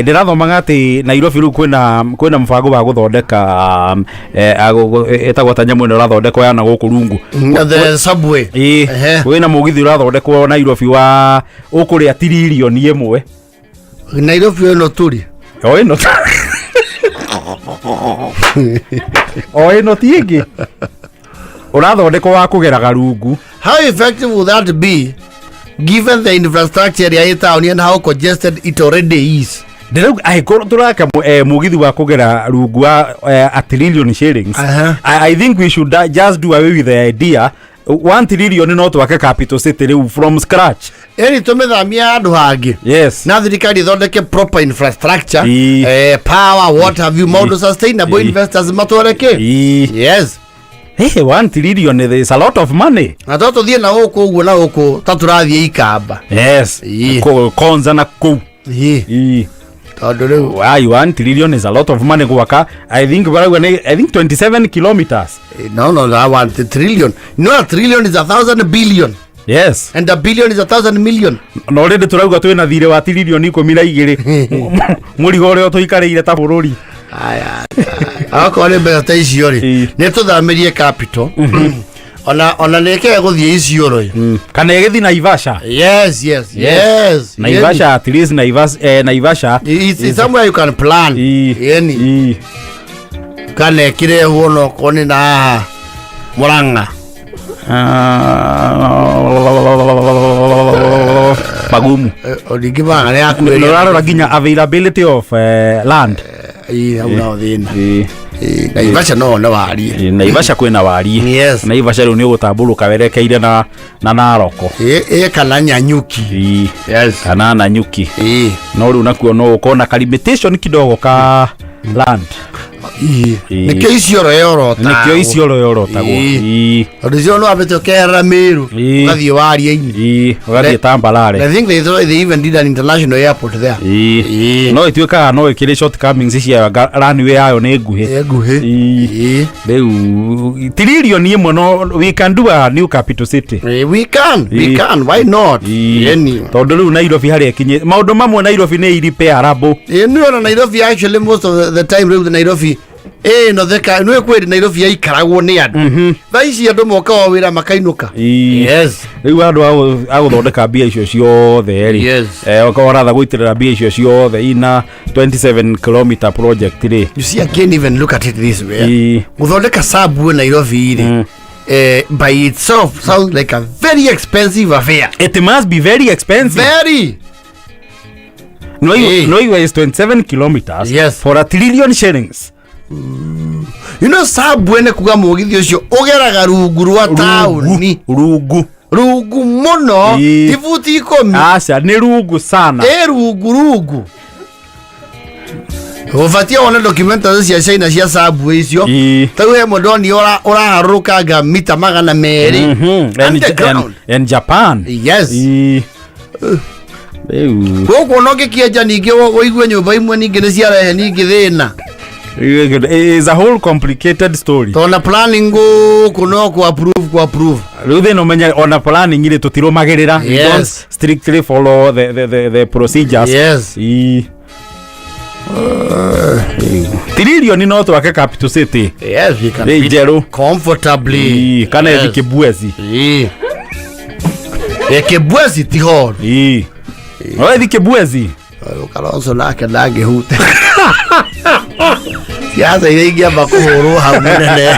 Speaker 2: Ndĩrathomaga atĩ Nairobi rĩu kwĩna mũbango wa gũthondeka ĩtagwo ta nyamũ ĩno ĩrathondekwo ya na gũkũ rungu.
Speaker 1: The subway.
Speaker 2: Ĩĩ.
Speaker 1: Ehe.
Speaker 2: Kwĩna mũgithi ũrathondekwo Nairobi wa ũkũrĩa tiririoni 1.
Speaker 1: Nairobi ĩno tũrĩ.
Speaker 2: O ĩno o ĩno ti ĩngĩ ũrathondekwo wa kũgeraga rungu.
Speaker 1: How effective would that be given the infrastructure ya town and how congested it already is?
Speaker 2: Ndĩrauga angĩkorwo tũraka mũgithi wa kũgera rungu wa a trillion shillings, I think we should just do away with the idea. 1 trillion no twake capital city rĩu from scratch.
Speaker 1: Ĩni tũmĩthamie handũ hangĩ.
Speaker 2: Yes.
Speaker 1: Na thirikari ĩthondeke proper infrastructure,
Speaker 2: Ĩĩ.
Speaker 1: Power, what have you, maũndũ sustainable.
Speaker 2: Ĩĩ.
Speaker 1: Investors matware kĩ.
Speaker 2: Ĩĩ.
Speaker 1: Yes.
Speaker 2: Hey, 1 trillion is a lot of money.
Speaker 1: Na to tũthiĩ na gũkũ ũguo na gũkũ ta tũrathiĩ ikamba.
Speaker 2: Yes.
Speaker 1: Ĩĩ.
Speaker 2: Konza na kũu.
Speaker 1: Ĩĩ.
Speaker 2: Ĩĩ.
Speaker 1: Tondũ rĩu
Speaker 2: Why, 1 trillion is a lot of money gwaka, I think barauga nĩ, I think, 27 kilometers.
Speaker 1: No, I want a trillion. No, a trillion is 1,000 billion.
Speaker 2: Yes.
Speaker 1: And a billion is 1,000 million.
Speaker 2: No rĩndĩ tũrauga twĩna thirĩ wa tiririoni 12 mũrigo ũrĩa tũikarĩire ta bũrũri.
Speaker 1: Aya, akorwo nĩ mbeca ta icio rĩ,
Speaker 2: Ĩĩ.
Speaker 1: nĩ tũthamĩrie capital ona nĩkĩge gũthiĩ Isiolo ĩ.
Speaker 2: Kana ĩgĩthi Naivasha.
Speaker 1: Yes.
Speaker 2: Naivasha, at least Naivasha, Naivasha
Speaker 1: It's somewhere you can plan.
Speaker 2: Ĩĩ.
Speaker 1: Ĩni.
Speaker 2: Ĩĩ.
Speaker 1: Kana ĩkĩrehwo no okorwo nĩ na haha Murang'a.
Speaker 2: Magumu.
Speaker 1: Ningĩ Murang'a nĩ
Speaker 2: Nĩ
Speaker 1: yakuĩria.
Speaker 2: ũrarora nginya availability of land.
Speaker 1: Ĩĩ, hau no thĩna.
Speaker 2: Ĩĩ.
Speaker 1: Ĩĩ, Naivasha no one warie.
Speaker 2: Ĩĩ, Naivasha kwĩna warie.
Speaker 1: Yes.
Speaker 2: Naivasha rĩu nĩ ũgũtambũrũka werekeire na Naroko.
Speaker 1: Ĩĩ, kana Nyanyuki.
Speaker 2: Ĩĩ.
Speaker 1: Yes.
Speaker 2: Kana Nanyuki.
Speaker 1: Ĩĩ.
Speaker 2: No rĩu nakuo no ũkorwo na ka limitation kidogo ka land.
Speaker 1: Ii.
Speaker 2: Ii.
Speaker 1: Nĩkĩo Isiolo yorotagwo.
Speaker 2: Nĩkĩo Isiolo yorotagwo.
Speaker 1: Ii.
Speaker 2: Ii.
Speaker 1: Tondũ Isiolo no wambĩte ũkerera Meru,
Speaker 2: Ii.
Speaker 1: ũgathiĩ waria-inĩ.
Speaker 2: Ii, ũgathiĩ tambarare.
Speaker 1: I think they even did an international airport there.
Speaker 2: Ii.
Speaker 1: Ii.
Speaker 2: No ĩtuĩkaga no ĩkĩrĩ shortcomings ciayo anga runway yayo nĩ nguhĩ.
Speaker 1: Ĩ nguhĩ.
Speaker 2: Ii.
Speaker 1: Ii.
Speaker 2: Rĩu tiririoni ĩmwe no we can do a new capital city.
Speaker 1: Eh, we can, we
Speaker 2: Ii.
Speaker 1: can, why not?
Speaker 2: Ii.
Speaker 1: Ĩni.
Speaker 2: Tondũ rĩu Nairobi harĩa ĩkinyĩ maũndũ mamwe Nairobi nĩ irrepairable.
Speaker 1: Ĩ, nĩ ona Nairobi actually most of the time rĩu Nairobi ĩ no theka nĩ kwĩ Nairobi yaikaragwo nĩ andũ. Thaa ici andũ moka o wĩra makainũka.
Speaker 2: Ii.
Speaker 1: Yes.
Speaker 2: Rĩu andũ a gũthondeka mbia icio ciothe rĩ,
Speaker 1: Yes.
Speaker 2: okorwo ũratha gũitĩrĩra mbia icio ciothe ina 27 kilometer project rĩ.
Speaker 1: You see, again, even look at it this way.
Speaker 2: Ii.
Speaker 1: Gũthondeka subway Nairobi rĩ, by itself sounds like a very expensive affair.
Speaker 2: It must be very expensive.
Speaker 1: Very.
Speaker 2: No,
Speaker 1: Eh.
Speaker 2: no, is 27 kilometers
Speaker 1: Yes.
Speaker 2: for a trillion shillings.
Speaker 1: You know, subway nĩ kuga mũgithi ũcio ũgeraga rungu rwa taũni.
Speaker 2: Rungu.
Speaker 1: Rungu mũno.
Speaker 2: Ii.
Speaker 1: Ti buti 10.
Speaker 2: Aca nĩ rungu sana.
Speaker 1: Ĩ rungu rungu. Ũbatiĩ wone documentary cia China cia subway icio.
Speaker 2: Ii.
Speaker 1: Tarĩu he mũndũ oni ũraharũrũkanga mita 200. Underground.
Speaker 2: And Japan.
Speaker 1: Yes.
Speaker 2: Ii. Rĩu.
Speaker 1: Gũkũ ona ũngĩkĩenja ningĩ ũigue nyũmba imwe ningĩ nĩ ciarehe ningĩ thĩna.
Speaker 2: Is a whole complicated story.
Speaker 1: Tondũ planning gũkũ no kũ approve kũ approve.
Speaker 2: Rĩu thĩna ũmenye ona planning rĩ tũtirũmagĩrĩra. We
Speaker 1: Yes.
Speaker 2: don't strictly follow the procedures.
Speaker 1: Yes.
Speaker 2: Ii. Tiririoni no twake capital city.
Speaker 1: Yes, we can
Speaker 2: Rĩ
Speaker 1: fit
Speaker 2: njerũ.
Speaker 1: comfortably.
Speaker 2: Ii, kana
Speaker 1: Yes.
Speaker 2: ĩthi Kibwezi.
Speaker 1: Ii. Ĩ, Kibwezi ti horu.
Speaker 2: Ii. No ĩthi Kibwezi.
Speaker 1: Ũyũ Kalonzo nake ndangĩhuta. Siasa iria ingĩamba kũhũrwo hau mũnene.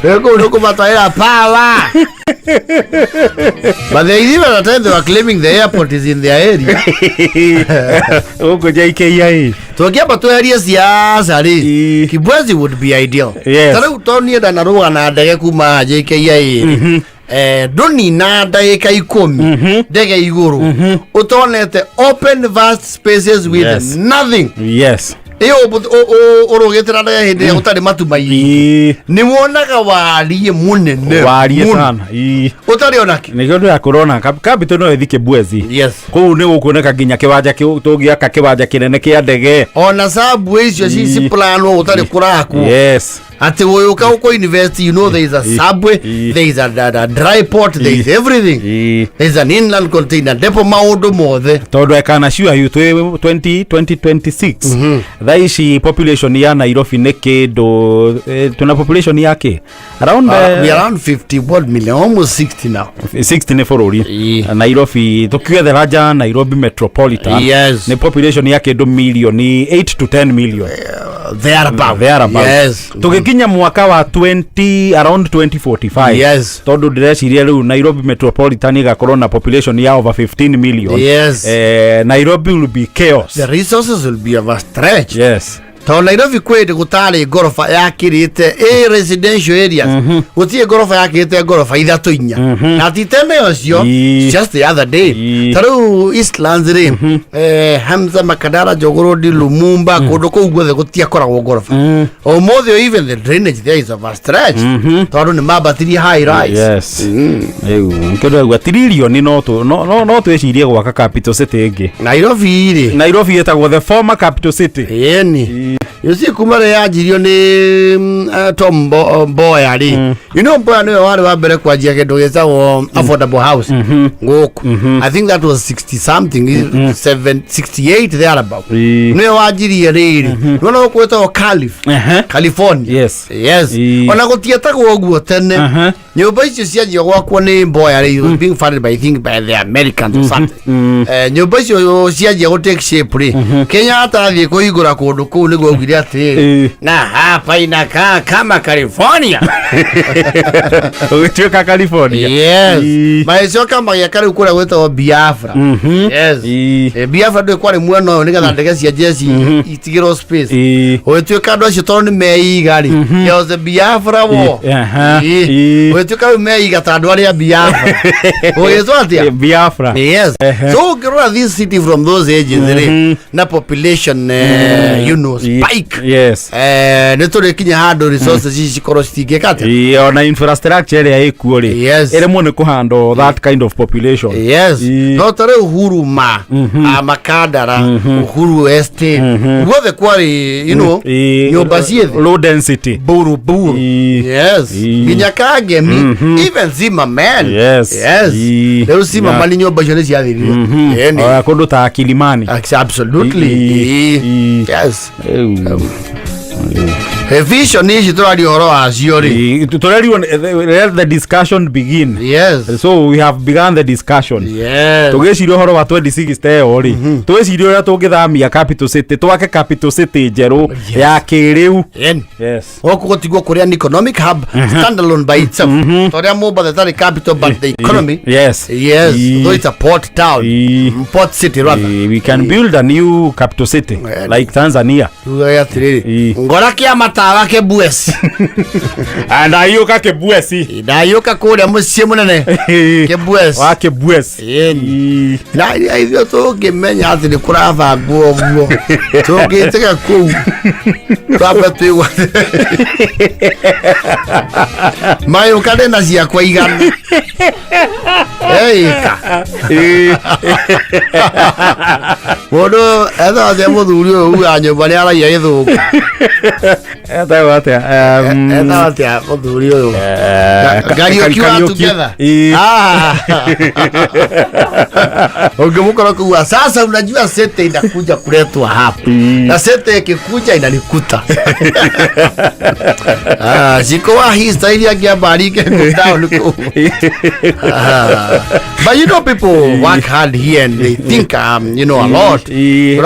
Speaker 1: Rĩu kũu nĩ kũmatwarĩra power. But they even at time they were claiming the airport is in their area.
Speaker 2: Gũkũ JKIA.
Speaker 1: Tũngĩamba tweherie siasa rĩ,
Speaker 2: Ii.
Speaker 1: Kibwezi would be ideal.
Speaker 2: Yes.
Speaker 1: Ta rĩu to niĩ ndanarũga na ndege kuma JKIA rĩ, ndũnina ndagĩka 10 ndege igũrũ ũtonete open vast spaces with
Speaker 2: Yes.
Speaker 1: nothing.
Speaker 2: Yes.
Speaker 1: Ĩyo ũrũgĩte na ndege hĩndĩ ĩrĩa gũtarĩ matu maingĩ,
Speaker 2: Ii.
Speaker 1: nĩ wonaga wariĩ mũnene
Speaker 2: Wariĩ
Speaker 1: mũno.
Speaker 2: sana. Ii.
Speaker 1: Ũtarĩ onakĩ.
Speaker 2: Nĩkĩo ndĩrakũrona capital no ĩthi Kibwezi.
Speaker 1: Yes.
Speaker 2: Kũu nĩ gũkuoneka nginya kĩwanja kĩu tũngĩaka kĩwanja kĩnene kĩa ndege.
Speaker 1: Ona subway icio
Speaker 2: Ii.
Speaker 1: ciplanwo gũtarĩ kũrakwo.
Speaker 2: Yes.
Speaker 1: Ati ũyũka gũkũ university, you know there is a subway,
Speaker 2: Ii.
Speaker 1: there is a dry port, there is everything.
Speaker 2: Ii.
Speaker 1: There is an inland container depot, maũndũ mothe.
Speaker 2: Tondũ I can assure you twĩ 20 2026 thaa ici population ya Nairobi nĩ kĩndũ twĩna population ya kĩ around
Speaker 1: We are around 51 million, almost 60 now.
Speaker 2: 60 nĩ bũrũri.
Speaker 1: Ii.
Speaker 2: Nairobi tũkiuge raja Nairobi metropolitan
Speaker 1: Yes.
Speaker 2: nĩ population ya kĩndũ milioni 8 to 10 million.
Speaker 1: Thereabout.
Speaker 2: Thereabout.
Speaker 1: Yes.
Speaker 2: Tũgĩkinya mwaka wa 20 around 2045,
Speaker 1: Yes.
Speaker 2: tondũ ndĩreciria rĩu Nairobi metropolitan ĩgakorwo na population ya over 15 million.
Speaker 1: Yes.
Speaker 2: Nairobi will be chaos.
Speaker 1: The resources will be overstretched.
Speaker 2: Yes.
Speaker 1: Tondũ Nairobi kwĩ hĩndĩ gũtarĩ ngoroba yakĩrĩte ĩ residential areas, gũtirĩ ngoroba yakĩrĩte ngoroba 3 4, na ti tene ũcio.
Speaker 2: Ii.
Speaker 1: Just the other day.
Speaker 2: Ii.
Speaker 1: Ta rĩu Eastlands rĩ, Hamza, Makadara, Jogoo Lumumba, kũndũ kũu guothe gũtiakoragwo ngoroba. Ũmũthĩ even the drainage there is overstretched tondũ nĩ mambatirie high rise.
Speaker 2: Yes. Rĩu nĩkĩo ndĩrauga tiririoni no no twĩcirie gwaka capital city ĩngĩ.
Speaker 1: Nairobi rĩ,
Speaker 2: Nairobi ĩtagwo the former capital city.
Speaker 1: Ĩni you see, kuma rĩ yanjirio nĩ Tom Mboya rĩ, you know Mboya nĩwe warĩ wa mbere kwanjia kĩndũ gĩtagwo affordable house gũkũ. I think that was 60 something, 68 thereabout.
Speaker 2: Ii.
Speaker 1: Nĩwe wanjirie rĩrĩ, nĩwona gũkũ gwĩtagwo Calif California.
Speaker 2: Yes.
Speaker 1: Yes.
Speaker 2: Ii.
Speaker 1: Ona gũtietagwo ũguo tene. Nyũmba icio cianjia gwakwo nĩ Mboya rĩ, it was being funded by, I think, by the Americans or something. Nyũmba icio cianjia gũ take shape rĩ, Kenyatta athiĩ kũhingũra kũndũ kũu nĩguo. Rĩu augire atĩrĩrĩ, na hapa inakaa kama California.
Speaker 2: Ũgĩtuĩka California.
Speaker 1: Yes. Magĩcoka magĩaka rĩu kũrĩa gwĩtagwo Biafra. Yes. Biafra ndũĩ kwarĩ mwena ũyũ nĩgetha ndege cia jeshi itigĩrwo space. Ũgĩtuĩka andũ acio tondũ nĩ meiga rĩ, there was a Biafra war. Ũgĩtuĩka rĩu meiga ta andũ arĩa Biafra. Ũgĩtwo atĩa?
Speaker 2: Biafra.
Speaker 1: Yes. So ũngĩrora this city from those ages rĩ, na population spike. Nĩ tũrĩkinya handũ resources ici cikorwo citingĩka atĩa?
Speaker 2: Ona infrastructure ĩrĩa ĩkuo rĩ, ĩremwo nĩ kũhandle that kind of population.
Speaker 1: Yes. No ta rĩu Huruma, Makandara, Uhuru Estate, guothe kwarĩ nyũmba ciĩ thĩ.
Speaker 2: Low density.
Speaker 1: Buru buru. Yes. Nginya Kangemi, even Zimmerman. Yes. Rĩu Zimmerman nyũmba icio nĩ ciathirire. Ĩni.
Speaker 2: Ona kũndũ ta Kilimani.
Speaker 1: Absolutely. Yes.
Speaker 2: Rĩu.
Speaker 1: Vision ici tũraria ũhoro wacio rĩ.
Speaker 2: Tũrerirwo let the discussion begin.
Speaker 1: Yes.
Speaker 2: So we have begun the discussion.
Speaker 1: Yes.
Speaker 2: Tũgĩciria ũhoro wa 2060 ĩyo rĩ, twĩcirie ũrĩa tũngĩthamia capital city, twake capital city njerũ ya kĩrĩu.
Speaker 1: Ĩni.
Speaker 2: Yes.
Speaker 1: Gũkũ gũtigwo kũrĩa an economic hub standalone by itself. Ta ũrĩa Mombasa ĩtarĩ capital but the economy.
Speaker 2: Yes.
Speaker 1: Yes. Though it's a port town. Port city rather.
Speaker 2: We can build a new capital city like Tanzania.
Speaker 1: Tugaga atĩrĩrĩ, ngora kĩa matawa Kĩbueci.
Speaker 2: Andayũka Kĩbueci.
Speaker 1: Ndayũka kũrĩa mũciĩ mũnene Kĩbueci.
Speaker 2: Wa Kĩbueci.
Speaker 1: Ĩni. Na ithuĩ tũngĩmenya atĩ nĩ kũrabangwo ũguo, tũngĩtĩka kũu twambe twĩgwate mayũka ndĩ na ciakwa igana ĩka. Mũndũ etha atĩa mũthuri ũyũ ugaga nyũmba nĩ aragia gĩthũngũ?
Speaker 2: Etagwo atĩa?
Speaker 1: Etha atĩa mũthuri ũyũ? Kariũki wa
Speaker 2: Kariũki.
Speaker 1: together.
Speaker 2: Ĩĩ.
Speaker 1: Ah. Ũngĩmũkora kuwa sasa, unajua sete inakuja kuletwa hapa na sete ikikuja inanikuta. Ah, Shiko wa hii style angĩambarike down kũu. Ah. But people work hard here and they think a lot.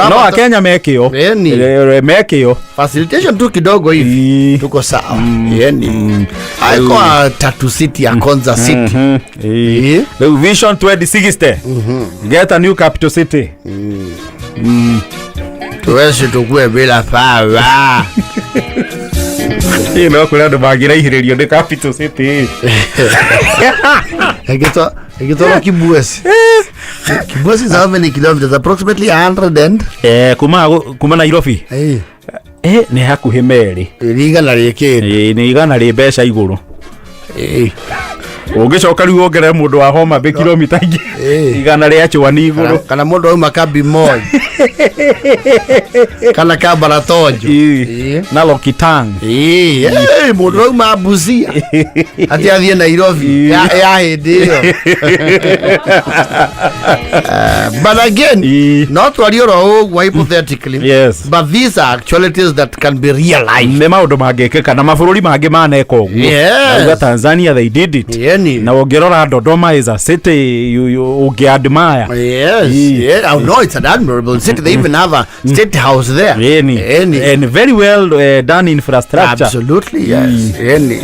Speaker 2: No akenya mekĩo.
Speaker 1: Ĩni.
Speaker 2: Mekĩo.
Speaker 1: Facilitation tu kidogo hivi, tuko sawa. Yani aikoa Tatu City ya Konza City.
Speaker 2: Rĩu Vision 2060, get a new capital city.
Speaker 1: Tuwezi tukue bila power.
Speaker 2: Ĩ, no kũrĩ andũ mangĩraihĩrĩrio nĩ capital city.
Speaker 1: Ingĩtwarwo Kibwezi. Kibwezi is how many kilometers? Approximately 100 and
Speaker 2: Kuma Nairobi. Nĩ hakuhĩ merĩ.
Speaker 1: Igana rĩkĩndũ.
Speaker 2: Nĩ igana rĩ mbeca igũrũ. Ũngĩcoka rĩu wongerere mũndũ wa Homa Bay kilomita ingĩ igana rĩa chwani igũrũ.
Speaker 1: Kana mũndũ auma Kambi Moi kana Kabaratojo.
Speaker 2: Na Lokitang.
Speaker 1: Mũndũ auma Busia atĩ athiĩ Nairobi ya hĩndĩ ĩyo. But again, no twarie oro ũguo hypothetically, but these are actualities that can be realized.
Speaker 2: Nĩ maũndũ mangĩkĩka na mabũrũri mangĩ maneka ũguo. Nauga Tanzania, they did it. Na ũngĩrora Dodoma is a city you ũngĩ admire.
Speaker 1: Yes, yeah. Oh, no, it's an admirable city. They even have a state house there.
Speaker 2: Ĩni.
Speaker 1: Ĩni.
Speaker 2: And very well done infrastructure.
Speaker 1: Absolutely, yes. Ĩni.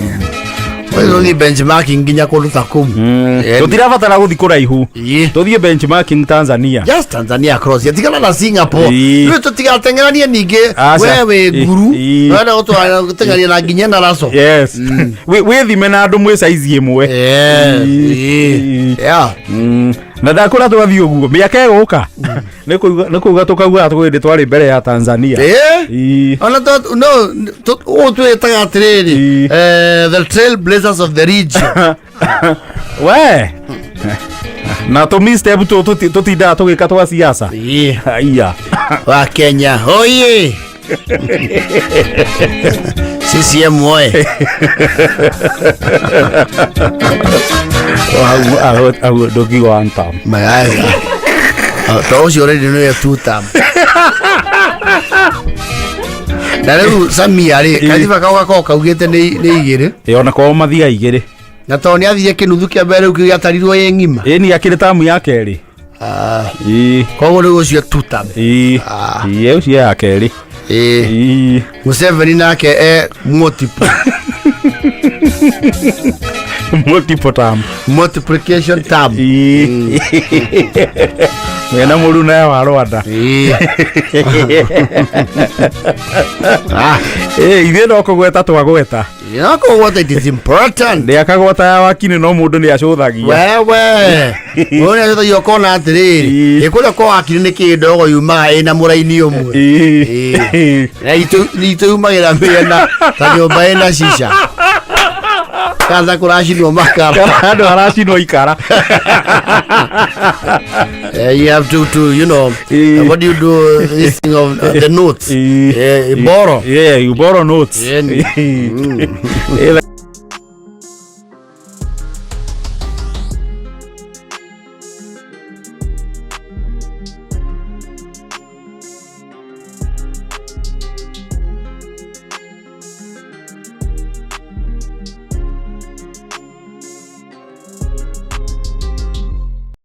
Speaker 1: Well, only benchmarking nginya kũndũ ta kũu. Ĩni.
Speaker 2: Tũtirabatara gũthiĩ kũraihu, tũthiĩ benchmarking Tanzania.
Speaker 1: Just Tanzania across. Ya tigana na Singapore. Rĩu tũtigateng'eranie ningĩ.
Speaker 2: Aca.
Speaker 1: We wĩ nguru. Wenda gũteng'erania na nginya na Raso.
Speaker 2: Yes. Wĩthime na andũ mwĩ saizi ĩmwe.
Speaker 1: Yes. Yeah.
Speaker 2: Na ndakũra twathiĩ ũguo mĩaka ĩgũka nĩ kuuga tũkauga twĩndĩ twarĩ mbere ya Tanzania.
Speaker 1: Ona no ũũ twĩtaga atĩrĩrĩ, the trailblazers of the region.
Speaker 2: We na tũ step tũtindaga tũgĩka twa siasa. Aiya.
Speaker 1: Wa Kenya oye! CCM oye!
Speaker 2: Hau ndũngiuga one term.
Speaker 1: Magaza to ũcio already nĩwe two term. Na rĩu Samia rĩ, katiba kau gakoragwo kaugĩte nĩ igĩrĩ.
Speaker 2: Ĩ, ona kwao mathiaga igĩrĩ.
Speaker 1: Na tondũ nĩ athire kĩnuthu kĩa mbere, rĩu kĩu gĩatarirwo ĩ ng'ima.
Speaker 2: Ĩni akĩrĩ tamu ya kerĩ.
Speaker 1: Koguo rĩu ũcio two term.
Speaker 2: Ĩ, ũcio ya kerĩ.
Speaker 1: Ĩĩ.
Speaker 2: Ii.
Speaker 1: Museveni nake e multiple
Speaker 2: Multiple term.
Speaker 1: Multiplication term.
Speaker 2: Ii. Mena mũruna wa Rwanda.
Speaker 1: Ĩĩ. Ah,
Speaker 2: Ĩ, ithuĩ no kũgweta twagweta.
Speaker 1: Yakũgwata, it is important.
Speaker 2: Ndĩakagwata ya wakini no mũndũ nĩ acũthagia.
Speaker 1: Wewe ũrĩa acũthagia ũkona atĩrĩrĩ,
Speaker 2: Ĩĩ.
Speaker 1: ĩ kũrĩa kwa wakiri nĩ kĩ ndogo yumaga ĩna mũraini ũmwe.
Speaker 2: Ii.
Speaker 1: Na itũ yumagĩra mĩena ta nyũmba ĩna cica kaza kũracinwo makara.
Speaker 2: Handũ haracinwo ikara.
Speaker 1: You have to what do you do, this thing of the notes.
Speaker 2: Ĩĩ.
Speaker 1: Borrow.
Speaker 2: Yeah, you borrow notes.
Speaker 1: Yeah.
Speaker 2: Ĩĩ.